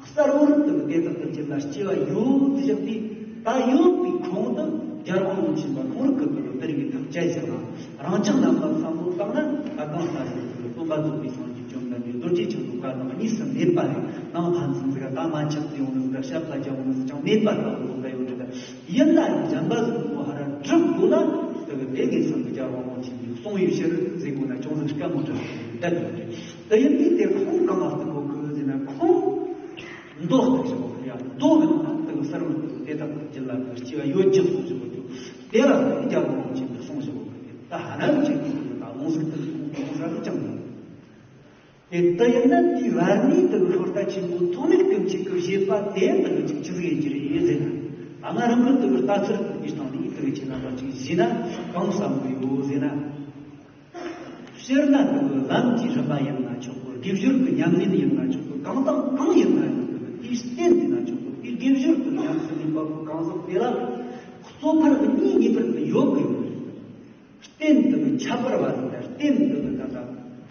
གསལ་བོར་དེ་གི་དེ་དག་གི་རྒྱུད་ལ་སྐྱེ་བ་ཡོད་དེ་བཞག་པས། ད་ཡོད་པའི་ཁུངས་དེ་རྒྱལ་བ་ཀློང་ཆེན་པ་ཁོང་རང་གི་དེ་གི་དེ་རིགས་ཀྱི་ཐག་བཅད་བཞག་ན། རང་ཅག་རྣམ་པ་བསམ་བློ་བཏང་ན་ད་གང་ལྟར་ཡོད་དེ་གི་སྟོན་པ་རྫོགས་པའི་སངས་རྒྱས་བཅོམ་ལྡན་འདས་རྡོ་རྗེ་འཆང་གི་བཀའ་དང་གཉིས་སུ་མེད་པ་རེད། ནང་ཕན་ཚུན་ཟིག་ག་ད་མ་ཆགས་ཏེ་ཡོང་ནི་ཟིག་ག་བཤད་པ་རྒྱག་ཡོང་ནི་ཟིག་ཀྱང་མེད་པ་ལྟ་བུ་ལོག་པ་ཡོད་རེད། ད་ཡིན་ན་ཡང་གཞན་པ་ཟིག་གི་ངོ་ཧ་ར་སྒྲུབ་དགོས་ན་དེ་གི་དེ་ངེས་སམ་གི་རྒྱལ་བ་ཀློང་ཆེན་གྱིས་གསུངས་ཡོད་ཕྱིར་ཟེར་དགོས་ན་ཅུང་ཟད་དཀའ་མོ་འདྲ་ཞིག་བསྡད་ཡོད་རེད། དེ་ཡིན་དུས་དེ་ཁུངས་གང་ལ་བརྟེན་དགོས་གི་ཟེར་ན། ཁུངས་མདོ་ལྟར་བཞག་གི་ཡ། མདོ་གི་ནང་ན་དེ་གི་གསར་བུ་དེ་དག་གི་རྒྱུད་ལ་དེ་གི་སྐྱེ་བ་ཡོད་རྒྱུ་གསུངས་བཞག་གི་འདུག་དེ་ལ་དེ་གི་རྒྱལ་བ་ཀློང་ཆེན་གྱིས་གསུངས་བཞག་གི་རེད། ད་ཧ་ན་གི་ཅིག་གི་ད་ལོང་ཟིག་དེ་གི་ཁུངས་གཏོང་ས་ནི་ཅང་མེད། དེ་ལྟ་ཡིན་ན་དེའི་བར་ནས་དེ་གི་ཤིང་རྟ་ཆེན་པོ་ཐོགས་མེད་ཀུན་མཁྱེན་གྱི་བཞེད་པ་དེ་དེ་གི་ཅིག་ཆི་ཟིག་ཡིན་གྱི་རེད་ཟེར་ན། ད་ང་རང་གི་དེ་གི་ལྟ་ཚུལ་དེ་གི་སྟེང་ནས་དེ་གི་ཁྱེད་རྣམ་པ་ཅིག་གཞི་ན་གང་བསམ་གི་ཡོད་ཟེར་ན། སྤྱིར་ན་དེ་གི་ལམ་གྱི་རིམ་པ་ཡིན་ན་ཆོག་གི། དགེ་སྦྱོར་གྱི་ཉམས་ལེན་ཡིན་ན་ཆོག་གི། གང་དང་གང་ཡིན་ན་ཡང་དེ་གི་དེའི་རྟེན་ཡིན་ན་ཆོག་གི། དེའི་དགེ་སྦྱོར་གྱི་ཉམས་སུ་ལེན་པ་གང་ཟག་དེ་ལ་གཙོ་ཕལ་གྱི་གཉིས་ངེས་པར་དུ་ཡོད་དགོས་ཡོད་རེད། རྟེན་དེ་གི་ཁྱད་པར་བ་དང་། རྟེན་དེ་གི་ད་ལྟ་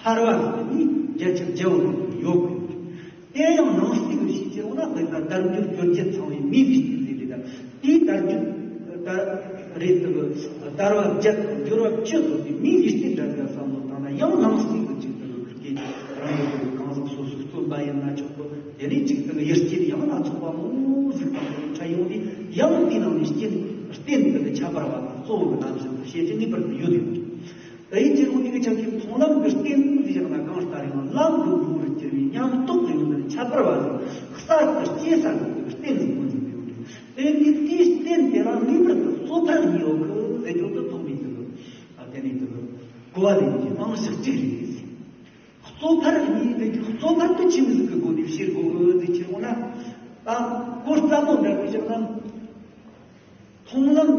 ཐར་བ་ཟེར་ནི་བརྒྱ་ཆ་བརྒྱ་བོ་ཡོད་དགོས། དེ་ཡང་ནང་གསེས་ཀྱི་ཤེས་ཀྱི་རུང་ན་དཔེར་ན་དལ་འབྱོར་འབྱོར་བརྒྱད་ཚང་བའི་མིའི་ལུས་རྟེན་ཟེར་རེད། ད་དེའི་དལ་འབྱོར་ད་རེད་དེ་གི་དལ་བ་བརྒྱད་དང་འབྱོར་བ་བཅུ་ཐོབ་པའི་མིའི་ལུས་རྟེན་འདྲ་ཟིག་བསམ་བློ་བཏང་ན། ཡང་ནང་གསེས་ཀྱི་ཅིག་དེ་གི་རྐྱེན་རང་གི་དེ་གི་གང་ཟག་སོ་སོའི་བརྩོན་པ་ཡིན་ན་ཆོག་གི། དེ་ནས་ཅིག་དེ་གི་ཡུལ་རྐྱེན་ཡང་སྣ་ཚོགས་པ་མང་པོ་ཟིག་དང་དེ་འཕྲད་ཡོང་དུས། ཡང་དེའི་ནང་ནས་རྐྱེན་རྟེན་དེ་གི་ཁྱད་པར་བ་དང་གཙོ་བོ་གི་རྣམ་གཞག་ཏུ་བཤད་རྒྱུ་ངེས་པར་དུ་ཡོད་ཡོད། དེ་ཡིན་ཕྱིར་འོ་དེ་གི་ཆ་ཁྱབ་མཐོང་ལམ་གྱི་རྟེན་ཟེར་བཞག་ན་གང་ལྟར་ཡང་ལམ་གྱི་སྒོ་རུ་གྱུར་པའི་ཉམས་རྟོགས་ཀྱི་ཡོན་ཏན་ཁྱད་པར་བ་ཟིག་གསར་དུ་སྐྱེས་ས་གི་རྟེན་ཟིག་ངོས་འཛིན་དུ་ཡོད་རེད། དེ་ནི་དེའི་རྟེན་དེ་ལ་ངེས་པར་དུ་གཙོ་ཕལ་གཉིས་ཡོད་གི་ཟེར་རྒྱུ་དེ་ཐོག་མའི་དེ་གི་ཨ་དེ་ནས་དེ་གི་གོ་བ་ལེན་གྱི་རྨང་གཞི་གཅིག་རེད། གཙོ་ཕལ་གཉིས་ཟེར་རྒྱུ་གཙོ་ཕལ་དེ་ཆི་མོ་ཟིག་གི་སྒོ་ནས་བཤད་དགོས་གི་ཟེར་ཕྱིར་འོང་ན། ད་གོ་རྩ་མོ་འདྲ་བོ་བཞག་ན། མཐོང་ལམ་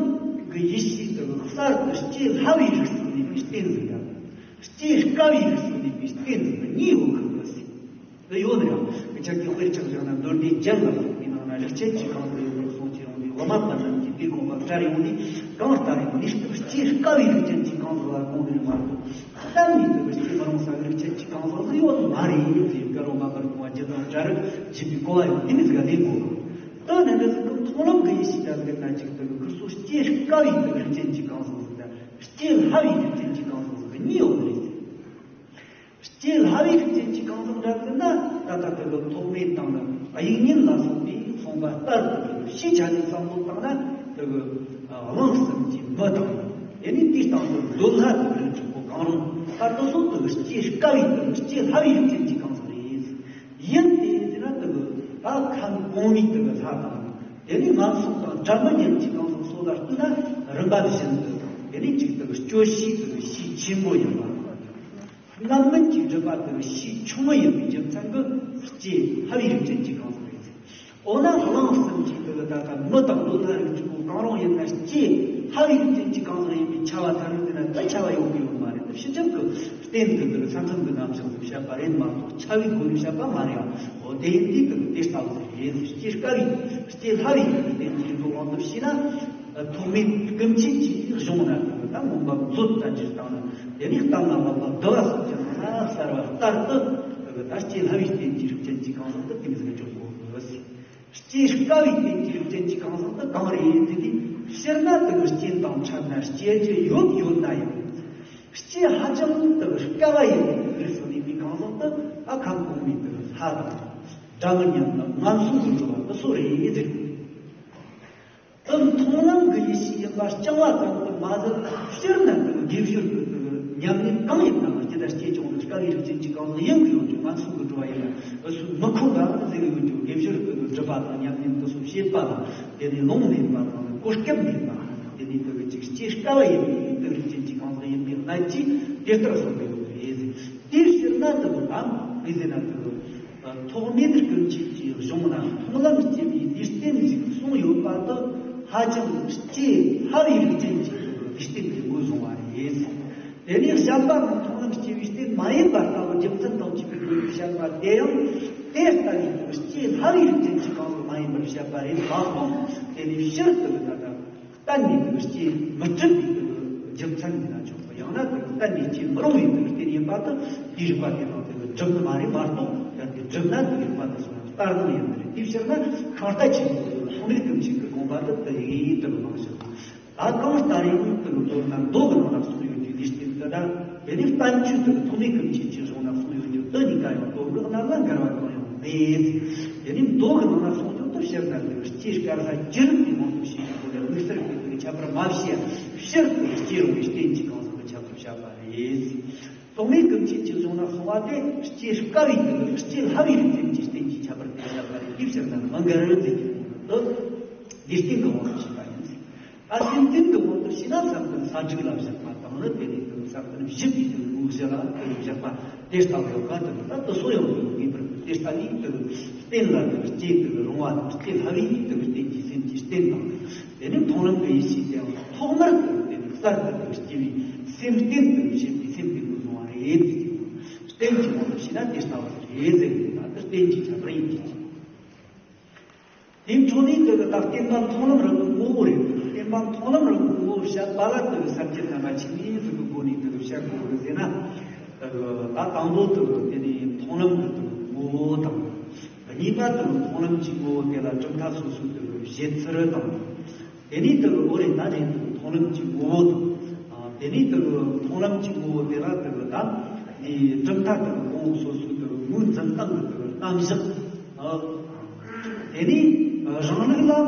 གྱི་ཡེ་ཤེས་དེ་གསར་དུ་སྐྱེ་སླ་བའི་རིགས་སུ་གནས་པའི་རྟེན་ཟིག་དང་། སྐྱེ་དཀའ་བའི་རིགས་སུ་གནས་པའི་རྟེན་ཟིག་གཉིས་ཡོད་ཁུལ་དུ་ཟིག་དེ་ཡོད་ནའང་། ཁྱེད་ཀྱི་དཔེར་ཆ་བཞག་ན་མདོ་སྡེ་རྒྱན་ལ་སོགས་པའི་ནང་ན་རིགས་ཆད་ཀྱི་གང་དུ་ཡོད་པར་གསུངས་ཀྱི་ཡོང་དུས། དབུ་མ་པ་རྣམས་ཀྱིས་དེ་དགོངས་པ་བཀྲལ་ཡོང་དུས། གང་ལྟར་ཡང་ནུས་སྟོབས་སྐྱེ་དཀའ་བའི་རིགས་ཅན་གྱི་གང་ཟག་ལ་དགོངས་ནས་མ་གཏོགས། གཏན་ནས་དེ་གི་སྐྱེ་མི་རུང་ས་གི་རིགས་ཅན་གྱི་གང་ཟག་ཟིག་ཡོད་མ་རེད་ཟེར། བཀའ་བློན་མར་པ་རིན་པོ་ཆེ་དང་གྲལ་རིམ་བརྒྱུད་པའི་གོ་བ་ཡང་དེ་མི་ཟིག་ག་ལེན་དགོས། དོན་ནི་འདི་ཟིག་གི་མཐོང་ལམ་གྱི་ཡེ་ཤེས་ད་ཟིག་ན་ཅིག་དེ་གི་ཁུར་སོ་སྐྱེ་དཀའ་བའི་དེ་གི་རིགས་ཅན་གྱི་གང་ཟག་ཟིག་དང་། སྐྱེ་སླ་བའི་རིགས་ཅན་གྱི་གང་ཟག་ཟིག་གཉིས་ཡོད་རེད། སྐྱེ་སླ་བའི་རིགས་ཅན་གྱི་གང་ཟག་འདྲ་ཟིག་ན། ད་ལྟ་དེ་གི་ཐོགས་མེད་དང་ནི་དབྱིག་གཉེན་ལ་སོགས་པའི་གསུངས་པ་ལྟར་དུ་དེ་གི་ཤེས་བྱ་ནས་བསམ་བློ་བཏང་ན། དེ་གི་གླིང་གསུམ་གྱི་མི་དང་། དེ་ནས་དེའི་སྟེང་དུ་འདོད་ལྷ་དང་རིགས་དྲུག་པོ་གང་རུང་། ད་དེ་ཚོ་དེ་གི་སྐྱེ་དཀའ་བའི་དེ་གི་སྐྱེ་སླ་བའི་རིགས་ཅན་གྱི་གང་ཟག་རེད། ཡིན་ཏེ་ཟེར་ན་དེ་གི་ད་ཁམས་གོང་མའི་དེ་གི་ལྷ་དང་། དེ་ནས་ངན་སོང་དང་སྒྲ་མི་སྙན་གྱི་གང་ཟག་སོགས་ལ་ལྟོས་ན་རིམ་པ་བཞིན་དུ། དེ་ནས་གཅིག་དེ་གི་སྤྱོད་ཤེས་དེ་གི་ཤས་ཆེན་པོ་ཡིན་པ། རྣམ་སྨིན་གྱི་སྒྲིབ་པ་དེ་ཤས་ཆུང་ངུ་ཡིན་པའི་རྒྱུ་མཚན་གྱིས་སྐྱེ་སླ་བའི་རིགས་ཅན་གྱི་གང་ཟག་རེད། འོ་ན་གླིང་གསུམ་གྱི་དེ་གི་ད་ལྟ་མི་དང་འདོད་ལྷ་རིགས་དྲུག་པོ་གང་རུང་ཡིན་ན་སྐྱེ་སླ་བའི་རིགས་ཅན་གྱི་གང་ཟག་ཡིན་པས་ཁྱབ་པ་ཐལ་རེད་ཟེར་ན། ད་ ཆ་བ་ཡོང་གི་ཡོད་མ་རེད། ཕྱི་རྒྱལ་གྱི་རྟེན་གྱི་དེ་ས་ཁམས་ཀྱི་རྣམ་གཞག་ལ་བཤད་པ་རེད་མ་གཏོགས། ཆ་བའི་སྒོ་ནས་བཤད་པ་མ་རེད། འོ་དེ་ཡིན་དུས་དེ་དེ་ལྟ་བུ་རེད། སྐྱེ་དཀའ་བའི་སྐྱེ་སླ་བའི་རྟེན་གྱི་དབང་དུ་བྱས་ན། ཐོག་མའི་ཀུན་མཁྱེན་གྱི་གཞུང་ན་དེ་ད་མངོན་པ་མཛོད་ཙམ་གྱི་སྟེང་ན། དེ་ནས་གཏན་ལ་དབབ་པ་བསྡུ་བ་སོགས་ཀྱི་ནང་ན་གསལ་བ་ལྟར་དུ་དེ་ད་སྐྱེ་སླ་བའི་རྟེན་གྱི་རིགས་ཅན་གྱི་གང་ཟག་ཏུ་དེ་མོ་ཟིག་འཇོག་དགོས། སྐྱེ་དཀའ་བའི་རྟེན་གྱི་རིགས་ཅན་གྱི་གང་ཟག་ཏུ་གང་རེད་ཟེར་དུས། སྤྱིར་ན་དེ་གི་རྐྱེན་དང་འཕྲད་ན་སྐྱེ་རྒྱུ་ཡོད་ཡོད་ན་ཡང་། སྐྱེ་ཧ་ཅང་དེ་གི་དཀའ་བ་ཡིན་པའི་རིགས་སུ་གནས་པའི་གང་ཟག་ཏུ་ཨ་ཁམས་གོང་མའི་དེ་གི་ལྷ་དང་། དགྲ་མི་མཉམ་དང་ངན་སོང་དུ་འགྲོ་བ་དེ་སོགས་རེད་ཟེར། དེ་མཐོང་ལམ་གྱི་ཡེ་ཤེས་ཡིན་པ་རྐྱང་བ་ཙམ་དུ་མ་ཟད། སྤྱིར་ན་དེ་དགེ་སྦྱོར་གྱི་དེ་ཉམས་ལེན་གང་ཡིན་ན་ལ་ཇི་ལྟར་སྐྱེ་ཆུང་དུ་དཀའ་བའི་རིགས་ཅན་གྱི་གང་ཟག་ཡིན་གྱི་ཡོད་ཀྱང་ངན་སོང་གི་འགྲོ་བ་ཡིན་ན་འུ་ཚོས་མི་ཁོམ་པ་ཟེར་གྱི་ཡོད་ཀྱང་། དགེ་སྦྱོར་གྱི་སྒྲུབ་པ་དང་ཉམས་ལེན་དེ་ཚོ་བྱེད་པ་དང་། དེ་ནས་ལུང་ལེན་པ་དང་གོ་སྐབས་ལེན་པ། དེ་ནས་དེ་གི་ཅིག་སྐྱེ་དཀའ་བ་ཡིན་པའི་དེ་རིགས་ཅན་གྱི་གང་ཟག་ཡིན་པའི་གནད་ཀྱིས་དེ་ལྟར་གསུངས་པའི་ཡོད་རེད། དེའི་ཕྱིར་ན་དེ་དང་མི་ཟེར་ན་དེ་ཐོག་མེད་ཀུན་མཁྱེན་གྱི་གཞུང་ན་མཐོང་ལམ་སྐྱེ་བའི་ལུས་རྟེན་ཞིག་གསུངས་ཡོད་པ་དེ་ཧ་ཅང་སྐྱེ་སླ་བའི་རིགས་ཅན་གྱི་ལུས་རྟེན་དེ་ངོས་བཟུང་བ་རེད། དེ་ནས་བཤད་པ་ནི་མཐོང་ལམ་སྐྱེ་བའི་རྟེན་མ་ཡིན་པ་ལྟ་བུ། རྒྱུ་མཚན་དང་བཅས་པའི་སྒོ་ནས་བཤད་པ་དེ་ཡང་དེ་ལྟ་བུའི་སྐྱེ་སླ་བའི་རིགས་ཅན་གྱི་གང་ཟག་མ་ཡིན་པར་བཤད་པ་རེད་མ་གཏོགས། དེ་ནས་ཕྱིར་དུ་ད་ལྟ་གཏན་ནས་དེ་སྐྱེ་མི་སྲིད་པའི་དེ་རྒྱུ་མཚན་ཡིན་ན་ཆོག་པ། ཡང་ན་དེ་གཏན་ནས་སྐྱེ་མི་རུང་བའི་དེ་རྟེན་ཡིན་པ་དེ། དེའི་རིགས་པ་དེ་དང་དེ་སྒྲུབ་ནི་མ་རེད་མ་གཏོགས། ཡང་དེ་སྒྲུབ་ན་དེའི་རིགས་པ་དེ་སོང་ན་ལྟར་སྣང་ཡིན་པ་རེད། དེའི་ཕྱིར་ན་ཤིང་རྟ་ཆེན་པོ་དེ་ཐོགས་མེད་ཀུན་མཁྱེན་གྱི་དགོངས་པ་དེ་དེ་ཡིན་དེ་གནང་ཞིང་། ད་གང་ལྟར་ཡང་དེ་མདོར་ན་མདོ་གི་ནང་ན་གསུངས་ཡོད་རྒྱུ་ལུས་རྟེན་དེ་དང་། དེ་ནས་བསྟན་བཅོས་དེ་ཐོགས་མེད་ཀུན་མཁྱེན་གྱི་གཞུང་ན་གསུངས་ཡོད་རྒྱུ་དེ་གཉིས་ཀ་ཡང་མདོ་སྔགས་རྣམས་ལ་འགལ་བ་གང་ཡང་མེད། དེ་ནས་མདོ་གི་ནང་ན་གསུངས་རྒྱུ་དེ་ཕྱིར་ན་དེ་སྐྱེ་དཀའ་ས་ཅི་རིགས་ཀྱི་དབང་དུ་བྱས་ཡོད་པ་ལས། དམིགས་བསལ་གྱི་དེ་ཁྱད་པར་མ་ཕྱེ་ཕྱིར་དུ་སྐྱེ་རུང་བའི་རྟེན་གྱི་གང་ཟག་གི་ཁྱད་པར་བཤད་པ་རེད། ཐོགས་མེད་ཀུན་མཁྱེན་གྱི་གཞུང་ན་གསུངས་པ་དེ་སྐྱེ་དཀའ་བའི་དེ་སྐྱེ་སླ་བའི་རིགས་ཅན་གྱི་རྟེན་གྱི་ཁྱད་པར་དེ་བཤད་པ་རེད། དེའི་ཕྱིར་ན་མི་འགལ་ཟེར་རྒྱུ་དེ་ལུས་རྟེན་གྱི་དབང་དུ་བྱས་པ་ཡིན། ད་སེམས་རྟེན་གྱི་དབང་དུ་བྱས་ན་བསམ་གཏན་ས་དྲུག་ལ་བཞག་པ་དང་ནི། དེ་ནས་དེ་བསམ་གཏན་བཞི་པའི་དེ་ངོ་བོ་བཞི་ལ་དེ་བཞག་པ་དེ་ལྟ་བུ་ཡོད་པ་དེ། ད་དེ་ཚོ་ཡང་དེ་ངེས་པར་དེ་ལྟ་བུའི་དེ་རྟེན་ལ་དེ་སྐྱེ་དེ་རུང་བ་དང་། སྐྱེ་སླ་བའི་དེ་རྟེན་གྱི་སེམས་ཀྱི་རྟེན་དང་། དེ་ནས་མཐོང་ལམ་གྱི་ཡེ་ཤེས་དེའང་ཐོག་མར་དེ་དེ་གསར་དུ་དེ་སྐྱེ་བའི་སེམས་རྟེན་དུ་བྱེད་པའི་སེམས་དེ་ངོས་བཟུང་བ་རེད། རྟེན་གྱི་དབང་དུ་བྱས་ན་དེ་ལྟ་བུ་རེད་ཟེར་ནས། ད་དེ་རྟེན་གྱི་ཁྱད་པར་ཡིན་གྱི། དེའི་འཕྲོ་ནས་དེ་གི་ད་བརྟེན་པ་མཐོང་ལམ་རང་གི་ངོ་བོ་རེད། བརྟེན་པ་མཐོང་ལམ་རང་གི་ངོ་བོ་བཤད་པ་ལ་དེ་གི་ས་བཅད་རྣམ་པ་ཆེན་པོའི་དེ་གི་སྒོ་ནས་དེ་གི་བཤད་དགོས་རེད་ཟེར་ན། དེ་གི་ད་དང་པོ་དེ་གི་དེ་ནས་མཐོང་ལམ་གྱི་དེ་གི་ངོ་བོ་དང་། གཉིས་པ་དེ་གི་མཐོང་ལམ་གྱི་ངོ་བོ་དེ་ལ་གྲུབ་མཐའ་སོ་སོའི་དེ་གི་བཞེད་ཚུལ་དང་། དེ་ནས་དེ་གི་འོ་རེད། ད་ནས་དེ་གི་མཐོང་ལམ་གྱི་ངོ་བོ་དང་། དེ་ནས་དེ་གི་མཐོང་ལམ་གྱི་ངོ་བོ་དེ་ལ་དེ་གི་ད་ནི་གྲུབ་མཐའ་དེ་གི་གོང་འོག་སོ་སོའི་དེ་གི་ངོས་འཛིན་སྟངས་ཀྱི་དེ་གི་རྣམ་གཞག་དེ་ནས་རང་ལུགས་ལ་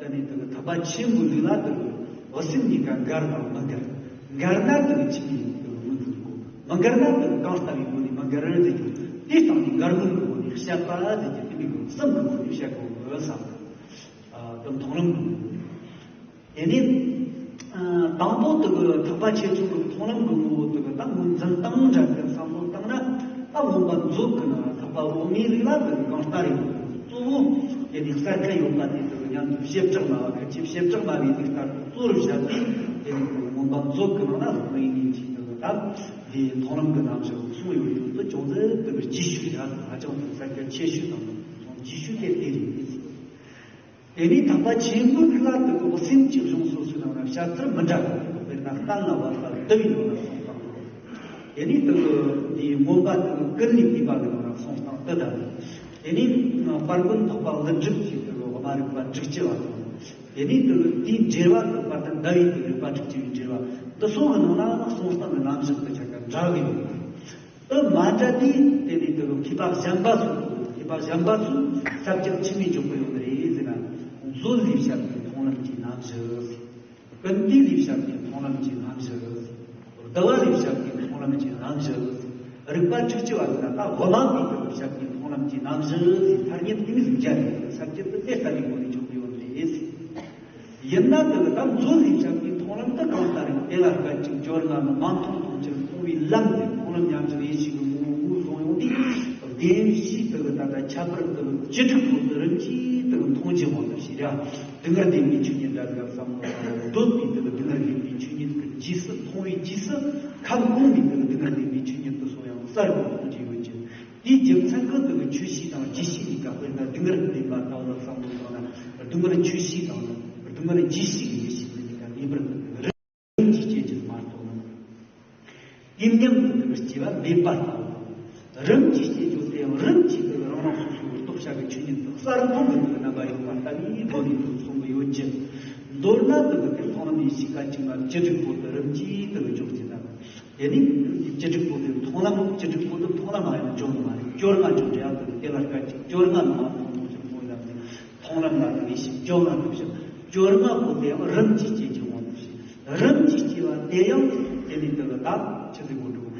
དེ་ནས་དེ་གི་ཐེག་པ་ཆེན་པོའི་ལུགས་ལ་དེ་གི་འོ་སེམས་གཉིས་ཀ་འགལ་དང་མི་འགལ། འགལ་ན་དེ་གི་ཆོས་ཉིད་དེ་གི་ངོས་འཛིན་དགོས། མི་འགལ་ན་དེ་གི་གང་ལྟ་བུའི་སྒོ་ནས་མི་འགལ་རེད་ཟེར་རྒྱུ། དེའི་སྟེང་ནས་འགལ་ངོས་ཀྱི་སྒོ་ནས་བཤད་པ་ཟེར་རྒྱུ་དེ་མིན་གྱི་གསུམ་གྱི་སྒོ་ནས་བཤད་དགོས་བསམ། དེ་མཐོང་ལམ་གྱི་ངོ་བོ། དེ་ནས་དང་པོ་དེ་གི་ཐེག་པ་ཆེ་ཆུང་གི་མཐོང་ལམ་གྱི་ངོ་བོ་དེ་གི་ད་ངོས་འཛིན་སྟངས་འདྲ་གི་བསམ་བློ་བཏང་ན། ད་མངོན་པ་མཛོད་ཀྱི་ནང་ཐེག་པ་འོག་མའི་ལུགས་ལ་དེ་གི་གང་ལྟར་ཡོད། གཙོ་བོ་དེ་ནས་གསལ་ཁ་ཡོད་པ་དེ་དེ་གི་མཉམ་དུ་བྱེ་བྲག་སྨྲ་བ་ཁ་ཅིག་བྱེ་བྲག་སྨྲ་བའི་ལུགས་ལྟར་དུ་གཙོ་བོར་བཞག་པས། དེ་ནས་དེ་གི་མངོན་པ་མཛོད་ཀྱི་ནང་ན་སློབ་དཔོན་དབྱིག་གཉེན་གྱིས་དེ་གི་ད་དེ་མཐོང་ལམ་གྱི་རྣམ་གཞག་གསུངས་ཡོད་རྒྱུ་དེ་ཅུང་ཟད་དེ་གི་རྗེས་ཤུལ་རེད། ཧ་ཅང་དེ་གསལ་ཁ་ཆེ་ཤོས་དང་རྗེས་ཤུལ་དེ་དེ་རེད། དེ་ནས་ཐེག་པ་ཆེན་པོའི་ལུགས་ལ་དེ་གི་འོ་སེམས་ཀྱི་གཞུང་སོ་སོའི་ནང་ན་བཤད་ཚུལ་མི་འདྲ་བ། དཔེར་ན་གཏན་ལ་དབབ་པ་བསྡུ་བའི་ནང་ན་གསུངས་སྟངས། དེ་ནས་དེ་གི་དེའི་མངོན་པ་དེ་གི་ཀུན་ལས་བཏུས་པ་གི་ནང་ན་གསུངས་སྟངས་དེ་ལྟ་བུ། དེ་ནས་དཔལ་མགོན་འཕགས་པ་ཀླུ་སྒྲུབ་ཀྱིས་དེ་གི་དབུ་མ་རིག་པ་དྲུག་ཅུ་བ་དང་། དེ་ནས་དེ་གི་དེའི་འགྲེལ་པ་དེ་དཔལ་ལྡན་ཟླ་བས་དེ་གི་རིག་པ་དྲུག་ཅུ་བའི་འགྲེལ་པ་དེ་སོགས་ཀྱི་ནང་ན་གསུངས་སྟངས་ཀྱི་རྣམ་གཞག་དེ་ཆ་ག་འདྲ་གི་ཡོད། དེ་མ་འདྲ་དུས་དེ་ནས་དེ་གི་མཁས་པ་གཞན་པ་ཚོ། མཁས་པ་གཞན་པ་ཚོས་ས་བཅད་ཆི་མོ་འཇོག་གི་ཡོད་རེད་ཟེར་ན། མཛོད་ལས་བཤད་པའི་མཐོང་ལམ་གྱི་རྣམ་གཞག། ཀུན་བཏུས་ལས་བཤད་པའི་མཐོང་ལམ་གྱི་རྣམ་གཞག། བསྡུ་བ་ལས་བཤད་པའི་མཐོང་ལམ་གྱི་རྣམ་གཞག། རིག་པ་དྲུག་ཅུ་བ་ཟེར་ན་ད་དབུ་མ་པའི་དེ་གི་བཤད་པའི་མཐོང་ལམ་གྱི་རྣམ་གཞག་ཟེར་ཐ་སྙད་དེ་མོ་ཟིག་སྦྱར་ནས་ས་བཅད་དེ་དེ་ལྟ་བུའི་སྒོ་ནས་འཇོག་གི་ཡོད་རེད། ཡིན་ན་དེ་ལ་ད་མཛོད་ལས་བཤད་པའི་མཐོང་ལམ་དེ་གང་ལྟར་ཡང་དེ་ལ་སྐད་ཅིག་སྦྱོར་ན་ནི་མ་མཐོང་མཐོང་ཕྱིར་མཐོང་བའི་ལམ་དེ། མཐོང་ལམ་ཉམས་སུ་ལེན་བྱེད་ཀྱི་ངོ་བོ་ངོས་བཟུང་ཡོང་དུས། བདེན་བཞིའི་དེ་ལ་ད་ལྟ་ཁྱད་པར་དེ་ལ་བཅུ་དྲུག་པོ་དེ་རིམ་གྱིས་དེ་ལ་མཐོང་རྒྱུ་མང་དུ་བྱེད་ར། དེ་སྔར་བདེན་པའི་ཆོས་ཉིད་འདྲ་དགའ་བསམ་བློ་དང་འདོད་པའི་དེ་ལ་དེ་སྔར་བདེན་པའི་ཆོས་ཉིད་ཀྱི་རྗེས་སུ་མཐོང་ བའི་རྗེས་སུ་ཁམས་གོང་མའི་དེ་གི་སྡུག་བསྔལ་བདེན་པའི་ཆོས་ཉིད་དུ་སོང་ཡང་གསལ་རུ་གོང་དུ་འགྲེལ་ཡོད་ཀྱི། དེའི་རྒྱུ་མཚན་གྱིས་དེ་གི་ཆོས་ཤེས་དང་རྗེས་ཤེས་གཉིས་ཀ། དཔེར་ན་སྡུག་བསྔལ་བདེན་པ་ལྟ་བུ་ལ་བསམ་བློ་བཏང་ན། སྡུག་བསྔལ་ཆོས་ཤེས་དང་སྡུག་བསྔལ་རྗེས་ཤེས་ཀྱི་ཡེ་ཤེས་དེ་གཉིས་ཀ་ངེས་པར་དུ་རིམ་གྱིས་སྐྱེ་རྒྱུ་མ་གཏོགས། དེ་མཉམ་དུ་དེ་གི་སྐྱེ་བ་མེད་པ་ལྟ་བུ། རིམ་གྱིས་སྐྱེ་རྒྱུ་དེ་ཡང་རིམ་གྱིས་དེ་གི་རང་རང་སོ་སོའི་རྟོགས་བྱ་གི་ཆོས་ཉིད་དུ་གསལ་མཐོང་གི་དེ་གི་རྣམ་པ་ཡོད་པ་ལྟ་བུའི་སྒོ་ནས་དེ་གི་གསུང་གི་ཡོད་ཀྱི། མདོར་ན་དེ་གི་དེ་མཐོང་ལམ་ཡེ་ཤེས་སྐད་ཅིག་མ་བཅུ་དྲུག་པོ་དེ་རིམ་གྱིས་དེ་གི་འཇོག་ཅེས་དང་། དེ་ནས་བཅུ་དྲུག་པོ་དེ་མཐོང་ལམ། བཅུ་དྲུག་པོ་དེ་མཐོང་ལམ་ལ་ཡང་འཇོག་ནི་མ་རེད། སྐྱོར་ལྔ་འཇོག་འདྲ་ཡང་དེ་དེ་ལ་སྐད་ཅིག་སྐྱོར་ལྔ་ནང་མ་མཐོང་ལམ་ནི། མཐོང་ལམ་ལ་དེ་ཡེ་ཤེས་སྐྱོར་ལྔ་འདུག་ཤིང་། སྐྱོར་ལྔ་པོ་དེ་ཡང་རིམ་གྱིས་སྐྱེ་རྒྱུ་འོང་འདུག་ཤིང་། རིམ་གྱིས་སྐྱེ་བ་དེ་ཡང་དེ་ནས་དེ་ལ་ད་ཆི་ཟིག་གོ་འགྲོ།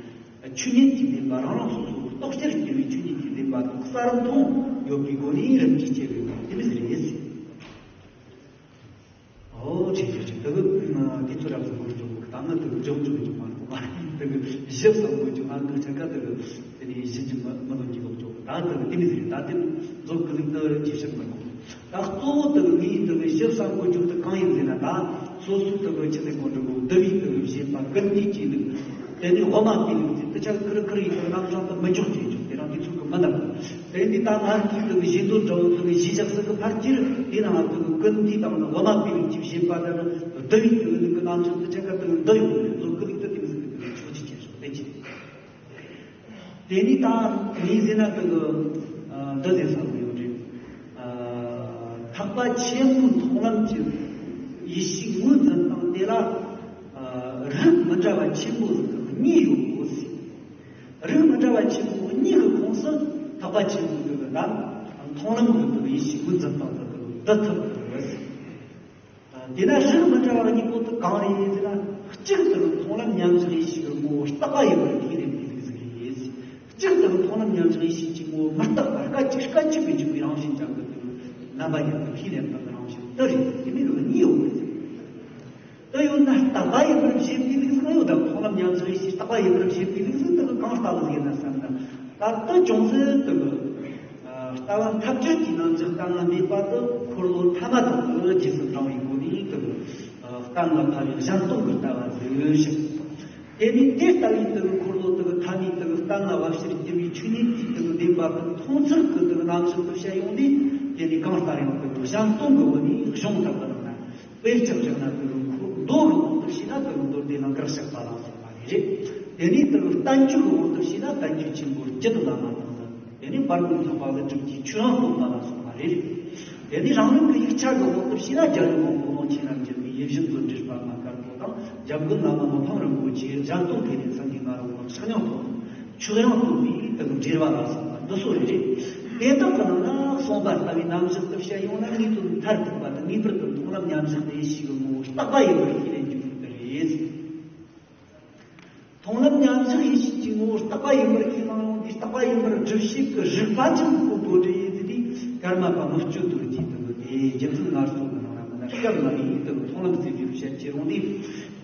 ཆོས་ཉིད་ཀྱི་བདེན་པ་རང་རང་སོ་སོའི་རྟོགས་བྱར་གྱུར་པའི་ཆོས་ཉིད་ཀྱི་བདེན་པ་དེ་གསལ་མཐོང་ཡོད་པའི་སྒོ་ནས་རིམ་གྱིས་སྐྱེ་བའི་དེ་མི་ཟེར་ཡིན། ཨོ་ཆེ་ཆེ་ཆེ། དེ་གི་དེ་ཚོ་རབ་ཏུ་གོ་འགྲོ། ད་ང་དེ་གི་འཇོག་འཇོག་འཇོག་མ་རེད་པ། དེ་གི་ཞིབ་ཚགས་པོ་འཇོག་ང་གི་ཆ་ག་དེ་གི་དེ་ནས་ཞིབ་ཀྱི་མི་མི་ལོ་གི་ལོག་འཇོག་ད་དེ་གི་དེ་མི་ཟེར། ད་དེ་མཛོད་ཀི་ལིག་ཏུ་ཅི་ཞིག་མི་གོ། ད་གཙོ་བོ་དེ་གི་ངའི་དེ་གི་ཞིབ་ཚགས་པོ་འཇོག་དེ་གང་ཡིན་ཟེར་ན། ད་སོ་སོ་དེ་གི་ཆི་ཟེར་གོ་འགྲོ་གོ། འདུལ་བའི་དེ་གི་བཞེད་པ་ཀུན་གྱི་ཀྱི་ལུགས། དེ་ནས་དབུ་མ་པའི་ལུགས་ཀྱི་དེ་ཆ་ཁིར་ཁིར་ཡི་དེ་རྣམ་གཞག་ཏུ་མི་འཇོག་ཅེས་འཇོག་དེ་རང་དེ་ཚོ་གི་མི་འདང་། དེ་འདི་ད་ང་གིས་དེ་གི་ཞེ་འདོད་འདྲ་བོ་དེ་གི་ཞེ་རྒྱག་ས་གི་ཕར་ཁྱེར། དེ་ནང་དེ་གི་ཀུན་འདུས་དང་ནི་དབུ་མ་པའི་ལུགས་ཀྱི་བཞེད་པ་དང་ནི་འདུལ་བའི་དེ་གི་ལུགས་ཀྱི་རྣམ་གཞག་དེ་ཆ་ག་དེ་གི་འདུལ་ཡོང་ནས་མཛོད་ཀི་ལིག་ཏུ་དེ་མི་ཟེར་གི་དེ་གི་ཆོག་ཅིག་ཅེས་སོ་དེ་ཅི། དེ་ནི་ད་ངས་ཟེར་ན་དེ་གི་འདི་ཟེར་བསམ་གི་ཡོད་རེད། ཐེག་པ་ཆེན་པོའི་མཐོང་ལམ་གྱི་ཡེ་ཤེས་ངོས་འཛིན་སྟངས་དེ་ལ་རིགས་མི་འདྲ་བ་ཆེན་པོ་གཉིས་ཡོད་དགོས་ཟེར། རིགས་མི་འདྲ་བ་ཆེན་པོ་གཉིས་ཀྱི་ཁོངས་སུ་ཐེག་པ་ཆེན་པོའི་དེ་གི་ད་མཐོང་ལམ་གྱི་དེ་གི་ཡེ་ཤེས་ངོས་འཛིན་སྟངས་དེ་གི་འདུ་ཐུབ་ཀྱི་རེད་ཟེར། དེ་ན་རིགས་མི་འདྲ་བ་གཉིས་པོ་དེ་གང་རེད་ཟེར་ན། གཅིག་དེ་གི་མཐོང་ལམ་མཉམ་བཞག་ཡེ་ཤེས་ཀྱི་ངོ་བོ་རྟག་པ་ཡིན་པར་ཁས་ལེན་པའི་ལུགས་ཟིག་རེད། གཅིག་དེ་གི་མཐོང་ལམ་མཉམ་བཞག་ཡེ་ཤེས་ཀྱི་ངོ་བོ་མི་རྟག་པ། སྐད་ཅིག་སྐད་ཅིག་གི་འཇུག་པའི་རང་བཞིན་ཅན་གྱི་དེ་གི་རྣམ་པ་ཡིན་པར་ཁས་ལེན་པ་གི་རང་བཞིན་དེ་རེད། དེ་མིན་གཉིས་ཡོད་རེད། དེ་ཡོད་ན་རྟག་པ་ཡིན་པར་བཞེད་པའི་ལུགས་ཟིག་ཡོད་དམ། མཐོང་ལམ་མཉམ་བཞག་ཡེ་ཤེས་རྟག་པ་ཡིན་པར་བཞེད་པའི་ལུགས་ཟིག་དེ་གི་གང་ལྟ་བུ་ཟིག་ཡིན་ན་བསམ་ན། ད་ལྟ་ཅུང་ཟད་དེ་གི་ལྟ་བ་མཐའ་བྲལ་གྱི་རྣམ་གཞག་གཏན་ལ་འབེབས་པ་དེ་འཁོར་ལོ་ཐ་མ་དག་གི་རྗེས་སུ་འབྲང་བའི་སྒོ་ནས་དེ་གི་གཏན་ལ་ཕབ་པའི་གཞན་སྟོང་གི་ལྟ་བ་ཟེར་ཞིང་། དེ་ནས་དེ་ལྟ་བུའི་དེ་གི་འཁོར་ལོ་དེ་གི་ཐ་མའི་དེ་གི་གཏན་ལ་བབ་ཕྱིར་གྱུར་པའི་ཆོས་ཉིད་ཀྱི་དེ་གི་བདེན་པ་དེ་མཐོང་ཚུལ་གྱི་དེ་གི་རྣམ་གཞག་ཏུ་བཤད་ཡོང་དུས། དེ་ནས་གང་ལྟར་ཡང་དེ་གི་གཞན་སྟོང་གི་སྒོ་ནས་གཞུང་ལྟར་དུ་རང་ན། དཔེ་ལྕགས་བཞག་ན་དེ་གི་མདོ་གི་དབང་དུ་བྱས་ན་དེ་གི་མདོ་སྡེ་ལ་འགག་བཤགས་པ་ལ་སོགས་པ་རེད། དེ་ནས་དེ་གི་བསྟན་བཅོས་ཀྱི་དབང་དུ་བྱས་ན་བསྟན་བཅོས་ཆེན་པོ་རྒྱུད་བླ་མ་དང་ནི། དེ་ནས་བར་སྣང་ཚོགས་པ་ཀླུ་སྒྲུབ་ཀྱི་ཆོས་དབྱིངས་སྟོང་པ་ལ་སོགས་པ་རེད། དེ་ནས་རང་རིག་གི་ཡིག་ཆ་གི་དབང་དུ་བྱས་ན་རྒྱལ་བའི་དབང་པོ་ཀློང་ཆེན་རབ་འབྱམས་པའི་ཡིད་བཞིན་དུ་འདྲིས་པ་མ་དཀར་པོ་དང་། འཇམ་མགོན་བླ་མ་མི་ཕམ་རིན་པོ་ཆེའི་གཞན་སྟོང་ཐེག་ལེ་སེང་གེའི་ང་རོ་དབང་ཕྱག་རྙིང་སྟོང་དང་། ཆོས་དབྱིངས་སྟོང་པའི་དེ་གི་འགྲེལ་པ་ལ་སོགས་པ་འདི་ཚོ་རེད། དེ་དག་གི་ནང་ན་གསུངས་པ་ལྟ་བུའི་རྣམ་གཞག་ཏུ་བཤད་ཡོང་ན། ངེས་དོན་མཐར་ཐུག་པ་དེ་ངེས་པར་དུ་མཐོང་ལམ་མཉམ་བཞག་ཏུ་ཡེ་ཤེས་ཀྱི་ངོ་བོ་རྟག་པ་ཡིན་པར་ཁས་ལེན་རྒྱུ་དེ་རེད། མཐོང་ལམ་མཉམ་བཞག་ཡེ་ཤེས་ཀྱི་ངོ་བོ་རྟག་པ་ཡིན་པར་ཁས་བླངས་ཡོང་དུས། རྟག་པ་ཡིན་པར་སྒྲུབ་བྱེད་ཀྱི་རིགས་པ་ཅན་གོ་དགོས་རེད་ཟེར་དུས། ཀརྨ་པ་མི་བསྐྱོད་རྡོ་རྗེས་དེ་གི་དེའི་རྒྱུ་མཚན་སྔར་སོང་གི་ནང་ན་མི་ན་སྐབས་ལ་ཡིན་དེ་གི་མཐོང་ལམ་ཟེར་རྒྱུ་བཤད་ཀྱི་རུང་དུས།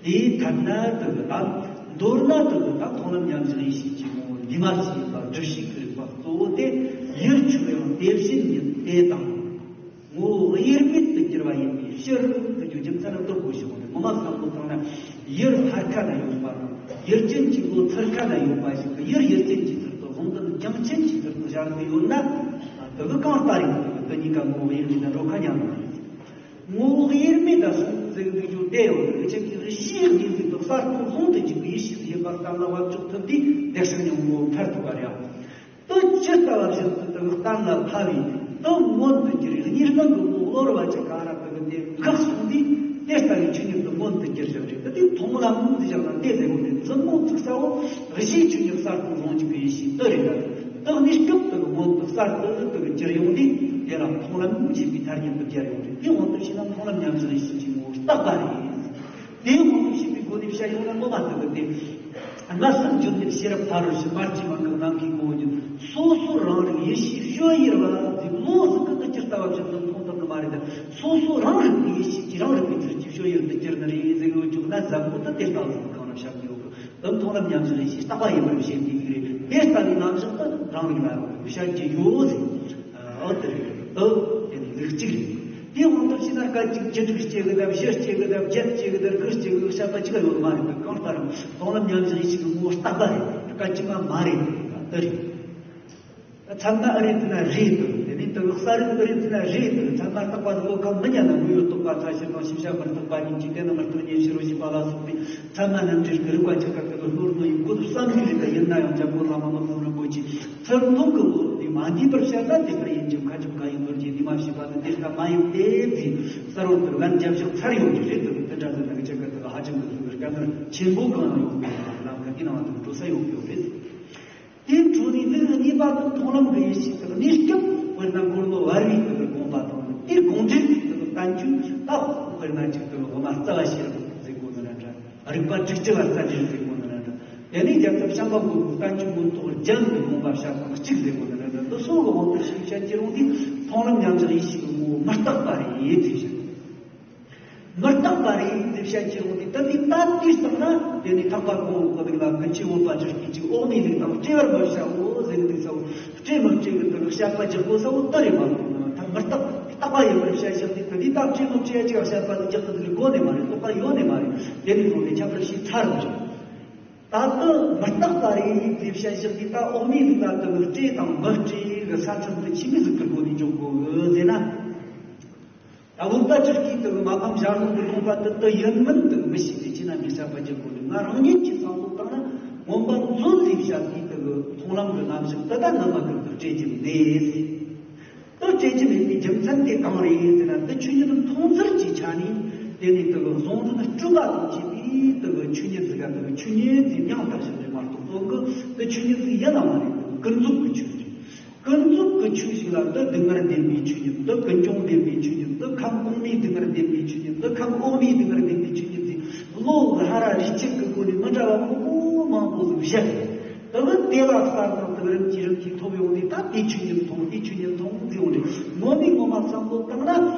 དེའི་ཐད་ན་དེ་གི་ད་མདོར་ན་དེ་གི་ད་མཐོང་ལམ་མཉམ་བཞག་ཡེ་ཤེས་ཀྱི་ངོ་བོ་འདུས་མ་བྱས་པ་སྒྲུབ་བྱེད་ཀྱི་རིགས་པ་གཙོ་བོ་དེ། ཡུལ་ཆོས་དབྱིངས་དེ་བཞིན་ཉིད་དེ་དང་། ངོ་བོ་དབྱེར་མེད་དུ་གྱུར་པ་ཡིན་པའི་ཕྱིར་ཟེར་རྒྱུ་རྒྱུ་མཚན་ནི་འདོད་དགོས་ཤིང་། ངོ་མ་བསམ་བློ་བཏང་ན། ཡུལ་ཐར་ཁ་ན་ཡོད་པ་དང་། ཡུལ་ཅན་གྱི་ངོ་བོ་ཚུར་ཁ་ན་ཡོད་པ་ཞིག་གི། ཡུལ་ཡུལ་ཅན་གྱི་ཚུལ་དུ་བཟུང་དང་། རྒྱང་ཆེན་གྱི་ཚུལ་དུ་སྦྱར་དུ་ཡོད་ན། དེ་གི་གང་ལྟར་ཡང་དེ་གཉིས་ཀ་ངོ་བོ་དབྱེར་མེད་ན་འགྲོ་ཁ་ཉན་མ་རེད། ངོ་བོ་དབྱེར་མེད་ད་གསུངས་ཟེར་འདུག་རྒྱུ་དེ་ཡང་རིགས་ཅན་གྱི་གཞིའི་གནས་ཚུལ་དུ་གསར་དུ་བཟུང་དུ་འཇུག་པའི་ཡེ་ཤེས་ཡིན་པ་གཏན་ལ་དབབ་འཇོག་ཐུབ་དུས། དེ་ཕྱིར་ནི་ངོ་བོ་མཐར་ཐུག་པ་རེད། དེ་ཇི་ལྟ་བ་བཞིན་དུ་དེ་གི་གཏན་ལ་ཕབ་པས་དེ་མངོན་དུ་གྱུར། གཉིས་སྨན་གྱི་ངོ་བོ་བློ་རུ་བ་ཅན་ག་ར་དེ་གི་དེ་འགགས་སོང་དུས། དེ་ལྟ་བུའི་ཆོས་ཉིད་དུ་མངོན་དུ་གྱུར་བཞག་རེད། དེ་དུས་མཐོང་ལམ་ཟེར་བཞག་ན་དེ་ལས་འོང་དུས། མཛུབ་མོ་བཙུགས་ས་བོ་གཞིའི་ཆོས་ཉིད་གསར་དུ་བཟུང་འཇུག་པའི་ཡེ་ཤེས་དེ་རེད། དེ་གི་གནས་སྐབས་དེ་གི་མངོན་དུ་གསར་དུ་དེ་གི་གྱུར་ཡོང་དུས། དེ་ལ་མཐོང་ལམ་ཞེས་པའི་ཐ་སྙད་དུ་སྦྱར་ཡོང་རེད། དེའི་དབང་དུ་བྱས་ན་མཐོང་ལམ་མཉམ་བཞག་ཡེ་ཤེས་ཀྱི་ངོ་བོ་རྟག་པ་རེད། དེའི་དབང་དུ་བྱས་པའི་སྒོ་ནས་བཤད་ཡོང་ན། སློབ་མ་དེ་གི་དེ། སྔར་སེམས་བརྗོད་མེད་ཤེས་རབ་ཕ་རོལ་ཕྱིན། མར་གྱིས་མ་འགགས་ནམ་མཁའི་ངོ་བོ་ཉིད། སོ་སོ་རང་རིག་ཡེ་ཤེས་སྤྱོད་ཡུལ་བ་ཟེར། བློ་ཟིག་གིས་དེ་ཇི་ལྟ་བ་བཞིན་དུ་མཐོང་ཐུབ་ནི་མ་རེད། སོ་སོ་རང་རིག་པའི་ཡེ་ཤེས་ཀྱིས་རང་རིག་པའི་ཚུལ་གྱིས་སྤྱོད་ཡུལ་དུ་གྱུར་ནི་རེད་ཟེར་ཡོད་རྒྱུ་ན། ཟབ་མོ་དེ་དེ་ལྟ་བུ་གང་ལ་བཤད་ཀྱི་ཡོད་གི། དེ་མཐོང་ལམ་མཉམ་བཞག་ཡེ་ཤེས་རྟག་པ་ཡིན་པར་བཞེད་པའི་རིགས་རེད། དེ་ལྟ་བུའི་རྣམ་གཞག་དེ་རང་རིག་ལ་བཤད་ཀྱི་ཡོད་ཟེར། འོ་དེ་རེད། དེ་དེ་ནི་ལུགས་གཅིག་རེད། དེའི་དབང་དུ་བྱས་ན་སྐད་ཅིག་བཅུ་དྲུག་སྐྱེ་གི་དང་བཞི་སྐྱེ་གི་དང་བརྒྱད་སྐྱེ་གི་དང་དགུ་སྐྱེ་གི་བཤད་པ་གཅིག་ཡོད་མ་རེད། གང་ལྟར་མཐོང་ལམ་ཉམས་བཞག་ཡེ་ཤེས་ཀྱི་ངོ་བོ་རྟག་པ་རེད། སྐད་ཅིག་མ་མ་རེད། དེ་རེད། ཚད་མ་ཨ་རེད་ཟེར་ན་རེད་དང་། དེ་ནས་དེ་གི་གསལ་རིག་ཨ་རེད་ཟེར་ན་རེད་དང་། ཚད་མ་རྟག་པ་དེ་ལོ་ཁ་མི་ཉན་ན། དངོས་ཡོད་རྟོགས་པ་ཐ་ཤལ་དང་ཤེས་བྱ་མི་རྟག་པ་གཉིས་ཀྱིས་དེ་ནི་མི་རྟག་ཉེར་ཞི་རོ་ཞེས་པ་ལ་སོགས་པའི་ཚད་མ་རྣམ་འགྲེལ་གྱི་རིགས་པ་ཆེ་ཁག་གི་ལོ་ནོར་ནོ་ཡིན་ཁུལ་བསམ་པའི་རིགས་ཡིན་ན་ཡང་། འཇམ་མགོན་བླ་མ་མི་ཕམ་རིན་པོ་ཆེས་ཚུར་མཐོང་གི་ལོ་དེ་མ་འདས་པར་བཤད་ན། དེ་ལྟར་ཡིན་གྱི་ཁ་ཆུབ་ཁ་ཡི་ནོར་གྱི་ནུས་མ་ཞེས་པ་ནི་དེ་ལྟ་མ་ཡིན་ཏེ། དེ་གསལ་བོ་དེ་ལན་རྒྱབ་བཞག་ཚར་ཡོང་གི་རེད་དང་། དེ་འདྲ་ཟེར་ན་ཆེ་ཁག་གི་ཧ་ཅང་གི་ཐུགས་ཀྱི་དཀའ་ངལ་ཆེན་པོ་གང་ཡང་ཡོང་གི་མེད། ལམ་ཁ་དེ་ནང་དུ་འགྲོ་ས་ཡོང་གི་ཡོད་རེད། དེའི་འཕྲོ་ནས་ལུགས་གཉིས་པ་དང་མཐོང་ལམ་གྱི་ཡེ་ཤེས་དག་གནས་སྐབས། དཔེར་ན་འཁོར་ལོ་བར་བའི་དག་དགོངས་པ་དང་། དེའི་དགོངས་འགྲེལ་གྱི་དག་བསྟན་བཅོས་དག་དཔེར་ན་ཅིག་དག་དབུ་མ་རྩ་བ་ཤེས་རབ་ཟེར་དགོས་ནི་ར་འདྲ། རིགས་པ་དྲུག་ཅུ་པ་རྩ་འགྲེལ་ཟེར་དགོས་ནི་ར་འདྲ། དེ་ནས་རྒྱལ་ཚབ་བྱམས་པ་མགོན་པོའི་བསྟན་བཅོས་མངོན་རྟོགས་རྒྱན་གྱི་དགོངས་པ་བཤད་སྟངས་གཅིག་ཟེར་དགོས་ནི་ར་འདྲ། འདི་སོགས་ཀྱི་དབང་དུ་བྱས་བཤད་ཀྱི་རུང་དེ་མཐོང་ལམ་ཉམས་བཞག་ཡེ་ཤེས་ཀྱི་ངོ་བོ་མི་རྟག་པ་རེད་ཅེས་བཤད། མི་རྟག་པ་རེད་ཅེས་བཤད་ཀྱི་རུང་དེ། ད་དེ་ལྟ་དུས་ཙམ་ན་དེ་ནི་ཐེག་པ་གོང་འོག་གི་ལུགས་ལ་ཀུན་མཁྱེན་འོད་དཔལ་སྤྲུལ་སྐུས་ཅིག་འོག་མིན་ལུགས་དང་བྲལ་བར་མི་བྱའོ་ཟེར་ནས་འདུག་ས་བོ། བྲལ་མི་བྲལ་གི་དེ་ལ་བཤད་པ་རྒྱག་དགོས་ས་བོ་དེ་རེད་མ་གཏོགས། ད་མི་རྟག་རྟག་པ་ཡིན་པར་བཤད་བཞག་དེ། ད་དེ་ལྟ་བྲལ་མི་བྲལ་ཅིག་བཤད་པ་དེ་རྒྱག་ཐུབ་ཀྱི་དགོས་ནི་མ་རེད། རྟོགས་པ་ཡོད་ནི་མ་རེད། དེ་ནི་ཁོང་གིས་ཁྱད་པར་ཕྱེ་ཚར་བ་རེད། ད་དེ་མི་རྟག་པ་རེད་ཅེས་བཤད་བཞག་དེ། ད་འོག་མིན་ལུགས་ལ་དེ་ལ་བྲལ་དང་མི་བྲལ་གི་ས་མཚམས་དེ་ཆི་མོ་ཟིག་གི་སྒོ་ནས་འཇོག་དགོས་ཟེར་ན། ད་འོད་དཔལ་སྤྲུལ་སྐུའི་དེ་གི་མ་ཕམ་ཞལ་ལུང་གི་དགོངས་པ་དེ་དེ་ཡིན་མིན་དེ་མི་ཤེས་ཏེ། ཁྱེད་རྣམ་པས་དཔྱད་པ་བགྱི་དགོས་ནི། ང་རང་ཉིད་ཀྱིས་བསམ་བློ་བཏང་ན། མངོན་པ་མཛོད་ལས་བཤད་དེ་དེ་གི་མཐོང་ལམ་གྱི་རྣམ་གཞག་དེ་ད་ནི་མ་ཀུན་ཏུ་སྤྲད་ཀྱི་མེད། དེ་སྤྲད་ཀྱི་མེད་པའི་རྒྱུ་མཚན་དེ་གང་རེད་ཟེར་ན། དེ་ཆོས་ཉིད་མཐོང་ཚུལ་གྱི་ཆ་ནས་དེ་ནི་དེ་གི་གཟུང་འཛིན་སྤྲོས་པ་དང་བཅས་པའི་དེ་གི་ཆོས་ཉིད་ཟིག་ག་དེ་གི་ཆོས་ཉིད་ཟེར་མིང་བཏགས་བཞག་རེད་མ་གཏོགས། དོན་གྱི་དེ་ཆོས་ཉིད་ཟིག་ཡིན་ནི་མ་རེད། ཀུན་རྫོབ་ཀྱི་ཆོས་ཅིག་ཀུན་རྫོབ་ཀྱི་ཆོས་ཤིག་ལ། འདི་སྡུག་བསྔལ་བདེན་པའི་ཆོས་ཉིད། འདི་ཀུན་འབྱུང་བདེན་པའི་ཆོས་ཉིད། འདི་ཁམས་གོང་མའི་སྡུག་བསྔལ་བདེན་པའི་ཆོས་ཉིད། འདི་ཁམས་འོག་མའི་སྡུག་བསྔལ་བདེན་པའི་ཆོས་ཉིད་ཟེར། བློ་ཧ་ར་རིག་བྱེད་ཀྱི་སྒོ་ནས་མི་འདྲ་བ་མང་པོ་མང་པོ་ཟིག་བཤད། དེ་ནི་དེ་ལ་གསལ་དང་དེ་རིམ་གྱིས་རིམ་གྱིས་ཐོབ་ཡོང་དུས། ད་དེ་ཆོས་ཉིད་མཐོང་། དེ་ཆོས་ཉིད་མཐོང་ཟེར་ཡོང་དུས། ངོ་མའི་ངོ་མ་བསམ་བློ་བཏང་ན།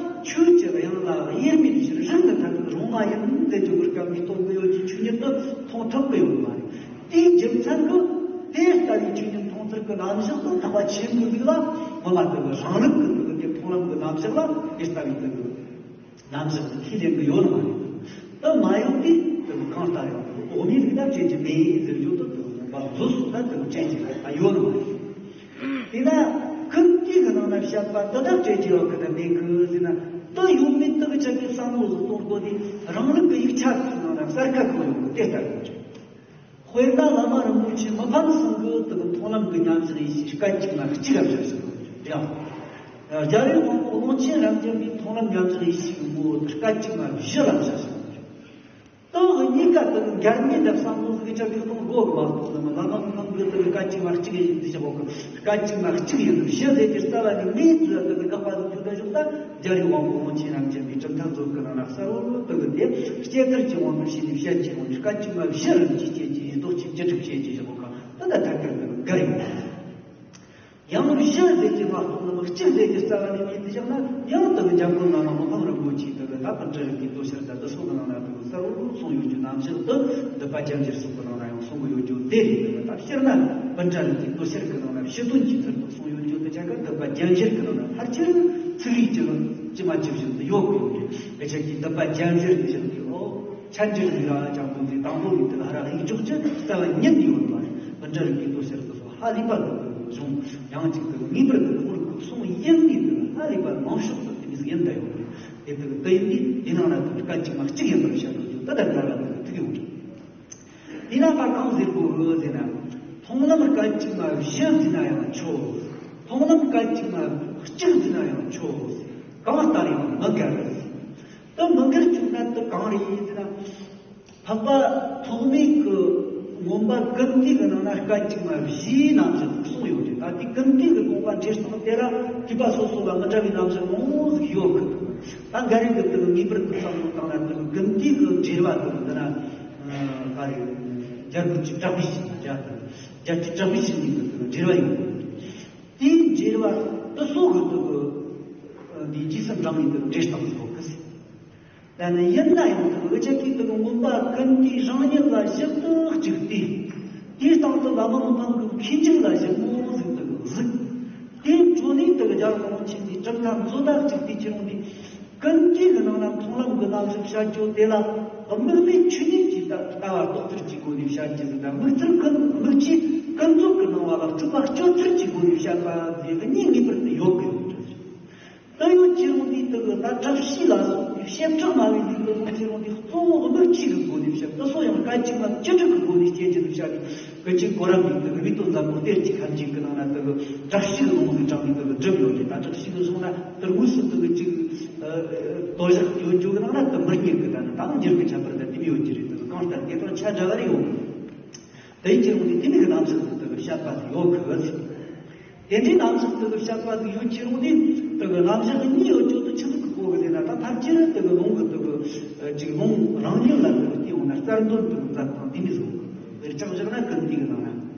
ཆོས་ཀྱི་དབྱིངས་ལ་དབྱེར་མེད་ཕྱིར་རང་གི་ཐད་དུ་རུང་མ་ཡིན་ཟེར་རྒྱུ་བུར་སྐབས་འདིའི་སྟོན་གྱི་ཡོད་ཀྱི་ཆོས་ཉིད་དེ་མཐོང་ཐུབ་ཀྱི་ཡོད་མ་རེད། དེའི་རྒྱུ་མཚན་གྱིས་དེ་ལྟ་བུའི་ཆོས་ཉིད་མཐོང་ཚུལ་གྱི་རྣམ་གཞག་ཏུ་ཐེག་པ་ཆེན་པོའི་ལུགས་ལ། ངོ་མ་དེ་གི་རང་ལུགས་ཀྱི་དེ་གི་མཐོང་ལམ་གྱི་རྣམ་གཞག་ལ་དེ་ལྟ་བུའི་དེ་གི་རྣམ་གཞག་དེ་ཁས་ལེན་གྱི་ཡོད་ནི་མ་རེད། དེ་མ་ཡོང་དུས་དེ་གི་གང་ལྟར་ཡང་དེ་གི་འོག་མིན་ལུགས་ལ་སྤྲད་ཀྱི་མེད་ཟེར་ཡོད་དོ། དེ་གི་མངོན་པ་མཛོད་སོགས་ལ་དེ་གི་སྤྲད་ཀྱི་ད་ཡོད་ནི་མ་རེད། དེས་ན་ཀུན་བཏུས་ཀྱི་ནང་ན་བཤད་པ་དེ་དག་སྤྲད་ཀྱི་ཡོད་གི་དང་མེད་གི་ཟེར་ན། དེ་ཡོད་མེད་དེ་གི་ཆ་གི་བསམ་བློ་ཟིག་གཏོང་དགོས་དུས། རང་ལུགས་ཀྱི་ཡིག་ཆ་དེའི་ནང་ན་གསལ་ཁ་གང་ཡོད་གི་དེ་ལྟར་ཡོད་ཀྱི། དཔེར་ན་བླ་མ་རིན་པོ་ཆེ་མི་ཕམ་གསུམ་གྱིས་དེ་གི་མཐོང་ལམ་གྱི་ཉམས་བཞག་ཡེ་ཤེས་སྐད་ཅིག་མ་གཅིག་ག་བཞག་ཟེར་གི་རེད། རྒྱལ་བའི་དབང་པོ་ཀློང་ཆེན་རབ་འབྱམས་པའི་མཐོང་ལམ་ཉམས་བཞག་ཡེ་ཤེས་ཀྱི་ངོ་བོ་དེ་སྐད་ཅིག་མ་བཞི་ལ་བཞག་ཟེར་གི་རེད། དེ་གཉིས་ཀ་དེ་གི་འགལ་མེད་དུ་བསམ་བློ་ཟིག་ཆ་གི་གཏོང་དགོས་གི་མ་གཏོགས། བླ་མ་ཀུན་སྤངས་ཀྱིས་དེ་གི་སྐད་ཅིག་མ་གཅིག་ཡིན་ཟེར་བཞག་གོ་གི། སྐད་ཅིག་མ་གཅིག་ཡིན་ནམ་བཞི་ཟེར་གྱི་རྩ་བ་ནས་མེད་ཚུལ་དེ་གི་དགག་པ་ཟིག་བརྗོད་ད་བཞག་ད་རྒྱལ་བའི་དབང་པོ་ཀློང་ཆེན་རབ་འབྱམས་པའི་གྲུབ་མཐའ་མཛོད་ཀྱི་ནང་ན་གསལ་བོ་དེ་གི་དེ་སྐྱེ་ཐར་གྱི་དབང་དུ་བྱས་ནས་བཤད་ཀྱི་ཡོད་ནི། སྐད་ཅིག་མ་བཞི་རིམ་གྱིས་སྐྱེ་ཀྱི་ཡིན། ལྡོག་ཕྱིན་བཅུ་དྲུག་བྱེད་ཀྱི་བཞག་གོ་གི། དེ་ད་ཐད་ཀར་དེ་གི་འགལ་ཡོད། ཡང་བཞི་ཟེར་གྱི་མ་གཏོགས་ནི་གཅིག་ཟེར་གྱི་རྩ་བ་ནས་མེད་དུ་བཞག་ན། ཡང་དེ་གི་འཇམ་མགོན་བླ་མ་མི་ཕམ་རིན་པོ་ཆེས་དེ་གི་ད་པཎ་ཌི་ར་རིམ་གྱིས་དོ་ཤལ་དང་དེ་སོགས་ཀྱི་ནང་ན་དེ་གི་གསལ་བོར་གསུངས་ཡོད་རྒྱུ་རྣམ་གཞག་དེ། འདུས་པ་རྒྱན་འགྱུར་སོགས་ཀྱི་ནང་ན་ཡང་གསུང་གི་ཡོད་རྒྱུ་དེ་རེད། དེ་གི་ད་སྤྱིར་ན་པཎ་ཌི་ར་རིམ་གྱིས་དོ་ཤལ་གྱི་ནང་ན་ཕྱི་དོན་གྱི་ཚུལ་དུ་གསུངས་ཡོད་རྒྱུ་དེ་ཆ་ག་འདུས་པ་རྒྱན་འགྱུར་གྱི་ནང་ན་ཕལ་ཆེར་ཚིག་རིས་ཇི་ཇི་མ་ཇི་བཞིན་དུ་ཡོད་དགོས་ཡོད་རེད། དེ་ཆ་གི་འདུས་པ་རྒྱན་འགྱུར་གྱི་ཞིག་གི་ཨོ་ཆ་འགྱུར་ཡོད་ཡ་ཅང་པོ་ཟིག་དང་པོ་ནས་དེ་ལ་ཧ་ར་ཡིག་འཇོག་ཅི་རྩ་བ་ཉིད་ནས་ཡོད་མ་རེད། པཎ་ཌི་ར་རིམ་གྱིས་དོ་ཤལ་དེ་སོགས། ཧ་ལས་པ་གི་གཞུང་ཡང་གཅིག་ཏུ་ངེས་པར་དུ་ཁོར་གསུང་ཡིན་ནི་དུ་ཧ་ལས་པ་མང་ཤོས་སུ་དེ་མིན་ཡིན་ད་ཡོད་རེད། དེ་དུ་དུ་ཡིན་ནི་དེ་ནང་ལ་དུ་སྐད་ཅིག་མ་གཅིག་ཡིན་པར་བཤད་དུ་ད་ལྟ་འགལ་བ་དུ་ཐུག་ཡོང་གི། དེ་ན་ད་གང་ཟེར་དགོས་རེད་ཟེར་ན། མཐོང་ལམ་སྐད་ཅིག་མ་བཞི་ཟེར་ན་ཡང་ཆོག་མཐོང་ལམ་སྐད་ཅིག་མ་གཅིག་ཟེར་ན་ཡང་ཆོག་གང་ལྟར་ཡང་མི་འགལ་རེད། དུ་མི་འགལ་བཅུག་ན་དུ་གང་རེད་ཟེར་ན། འཕགས་པ་ཐོགས་མེད་ཀྱི་མངོན་པ་ཀུན་བཏུས་ཀྱི་ནང་ན་སྐད་ཅིག་མ་བཞིའི་རྣམ་གཞག་གསུངས་ཡོད་རེད། ད་དེ་ཀུན་བཏུས་ཀྱི་དགོངས་པ་འགྲེལ་སྟངས་དེ་ལ་ཐེག་པ་སོ་སོ་ལ་མི་འདྲ་བའི་རྣམ་གཞག་མང་པོ་ཟིག་ཡོད་གི། ད་འགའ་རེ་གི་དེ་ངེས་པར་དུ་བསམ་བློ་བཏང་ན་དེ་ཀུན་བཏུས་ཀྱི་འགྲེལ་བ་དེ་འདི་ན་ག་རེ་རྒྱལ་པོ་གཅིག་གྲགས་པའི་ཞིང་རྒྱལ་རྒྱལ་གཅིག་གྲགས་པའི་ཞིང་གི་དེ་འགྲེལ་བ་ཡོད་གི། དེའི་འགྲེལ་བ་དེ་སོགས་ཀྱི་དེ་འདི་རྗེས་སུ་འབྲང་བའི་དེ་འགྲེལ་སྟངས་ཡོད་གི། ད་ནི་ཡིན་ན་ཡང་དུ་འུ་ཅག་གིས་དུ་མངོན་པ་ཀུན་བཏུས་རང་ཉིད་ལ་ཞིབ་ཏུ་གཅིག་བལྟས། དེའི་སྟེང་དུ་བླ་མ་མི་ཕམ་གྱི་མཁས་འཇུག་ལ་ཞིབ་མོ་ཟིག་ཏུ་གཟིགས། དེའི་འཕྲོ་ནས་དུ་རྒྱལ་བ་ཀློང་ཆེན་གྱི་གྲུབ་མཐའ་མཛོད་ལ་གཅིག་བལྟས་ཀྱི་རུང་དུས། ཀུན་གྱི་གི་ནང་ན་མཐོང་ལམ་གི་རྣམ་གཞག་བཤད་རྒྱུ་དེ་ལ། དམིགས་མེད་ཆོས་ཉིད་ཀྱི་ལྟ་ལྟ་བ་རྟོགས་ཚུལ་གྱི་སྒོ་ནས་བཤད་རྒྱུ་ཟིག་དང་། དམིགས་ཚུལ་ཀུན་དམིགས་ཆོས་ཀུན་རྫོབ་ཀྱི་སྣང་བ་ལ་སྤྲོས་པ་གཅོད་ཚུལ་གྱི་སྒོ་ནས་བཤད་པ་ཟེར་གི་གཉིས་ངེས་པར་དུ་ཡོད་གི་ཡོད་གི། དེ་ཡོད་ཀྱི་རུང་དེ་དེ་གི་ད་བཀྲ་ཤིས་ལ་སོགས་པའི་བྱེ་བྲག་སྨྲ་བའི་ལུགས་དེ་ཡོད་ཀྱི་རུང་དེ་གཙོ་བོ་དམིགས་ཆོས་ཀྱི་སྒོ་ནས་བཤད། དེ་སོགས་ཡང་སྐད་ཅིག་མ་བཅུ་དྲུག་གི་སྒོ་ནས་སྐྱེ་རྒྱུ་ལ་བཤད་པའི། ཀུན་མཁྱེན་གོ་རམས་པའི་དེ་གི་བཻ་ཏོ་འཛམ་བུ་གཏེར་གྱི་ཁ་འབྱིན་གྱི་ནང་ན་དེ་གི་བཀྲ་ཤིས་ཀྱི་ལུང་གི་དྲངས་ནས་དེ་གི་བསྒྲུབས་ཡོད་ཀྱི། ད་བཀྲ་ཤིས་ཀྱི་གཞུང་ན་དེ་དངོས་སུ་དེ་གི་ཅིག་ཨ་ཨ་དོ་ཞག་ཡོད་རྒྱུ་གི་ནང་ན་དེ་མི་རྙེད་གི། ད་ནི་ད་འགྱུར་གི་ཁྱད་པར་དེ་དེ་མི་ཡོད་ཀྱི་རེད། དེ་གི་གང་ལྟར་དེ་དང་ཆ་འདྲ་བ་རེ་ཡོད་གི། དེ་ཡིན་གྱི་རུང་དེ་དེ་མི་གི་རྣམ་གཞག་དེ་གི་བཤད་པ་དེ་ཡོད་གི་ཟེར། དེ་འདྲའི་རྣམ་གཞག་དེ་གི་བཤད་པ་དེ་ཡོད་ཀྱི་རུང་དེ་དེ་གི་རྣམ་གཞག་གཉིས་ཡོད་རྒྱུ་དེ་ཆི་ཟིག་གི་གོ་གི་ཟེར་ན། ད་ཐམས་ཅད་དེ་གི་ལུང་གི་དེ་གི་ཅིག་ལུང་རང་ཉིད་ལ་དེ་གི་བལྟས་འོང་ན། རྩལ་འདོན་དེ་གི་མཛད་སྟངས་དེ་མི་བཟོ་གི། དཔེར་ཆ་བཞག་ན་ཀུན་བཏུས་གི་ནང་ན།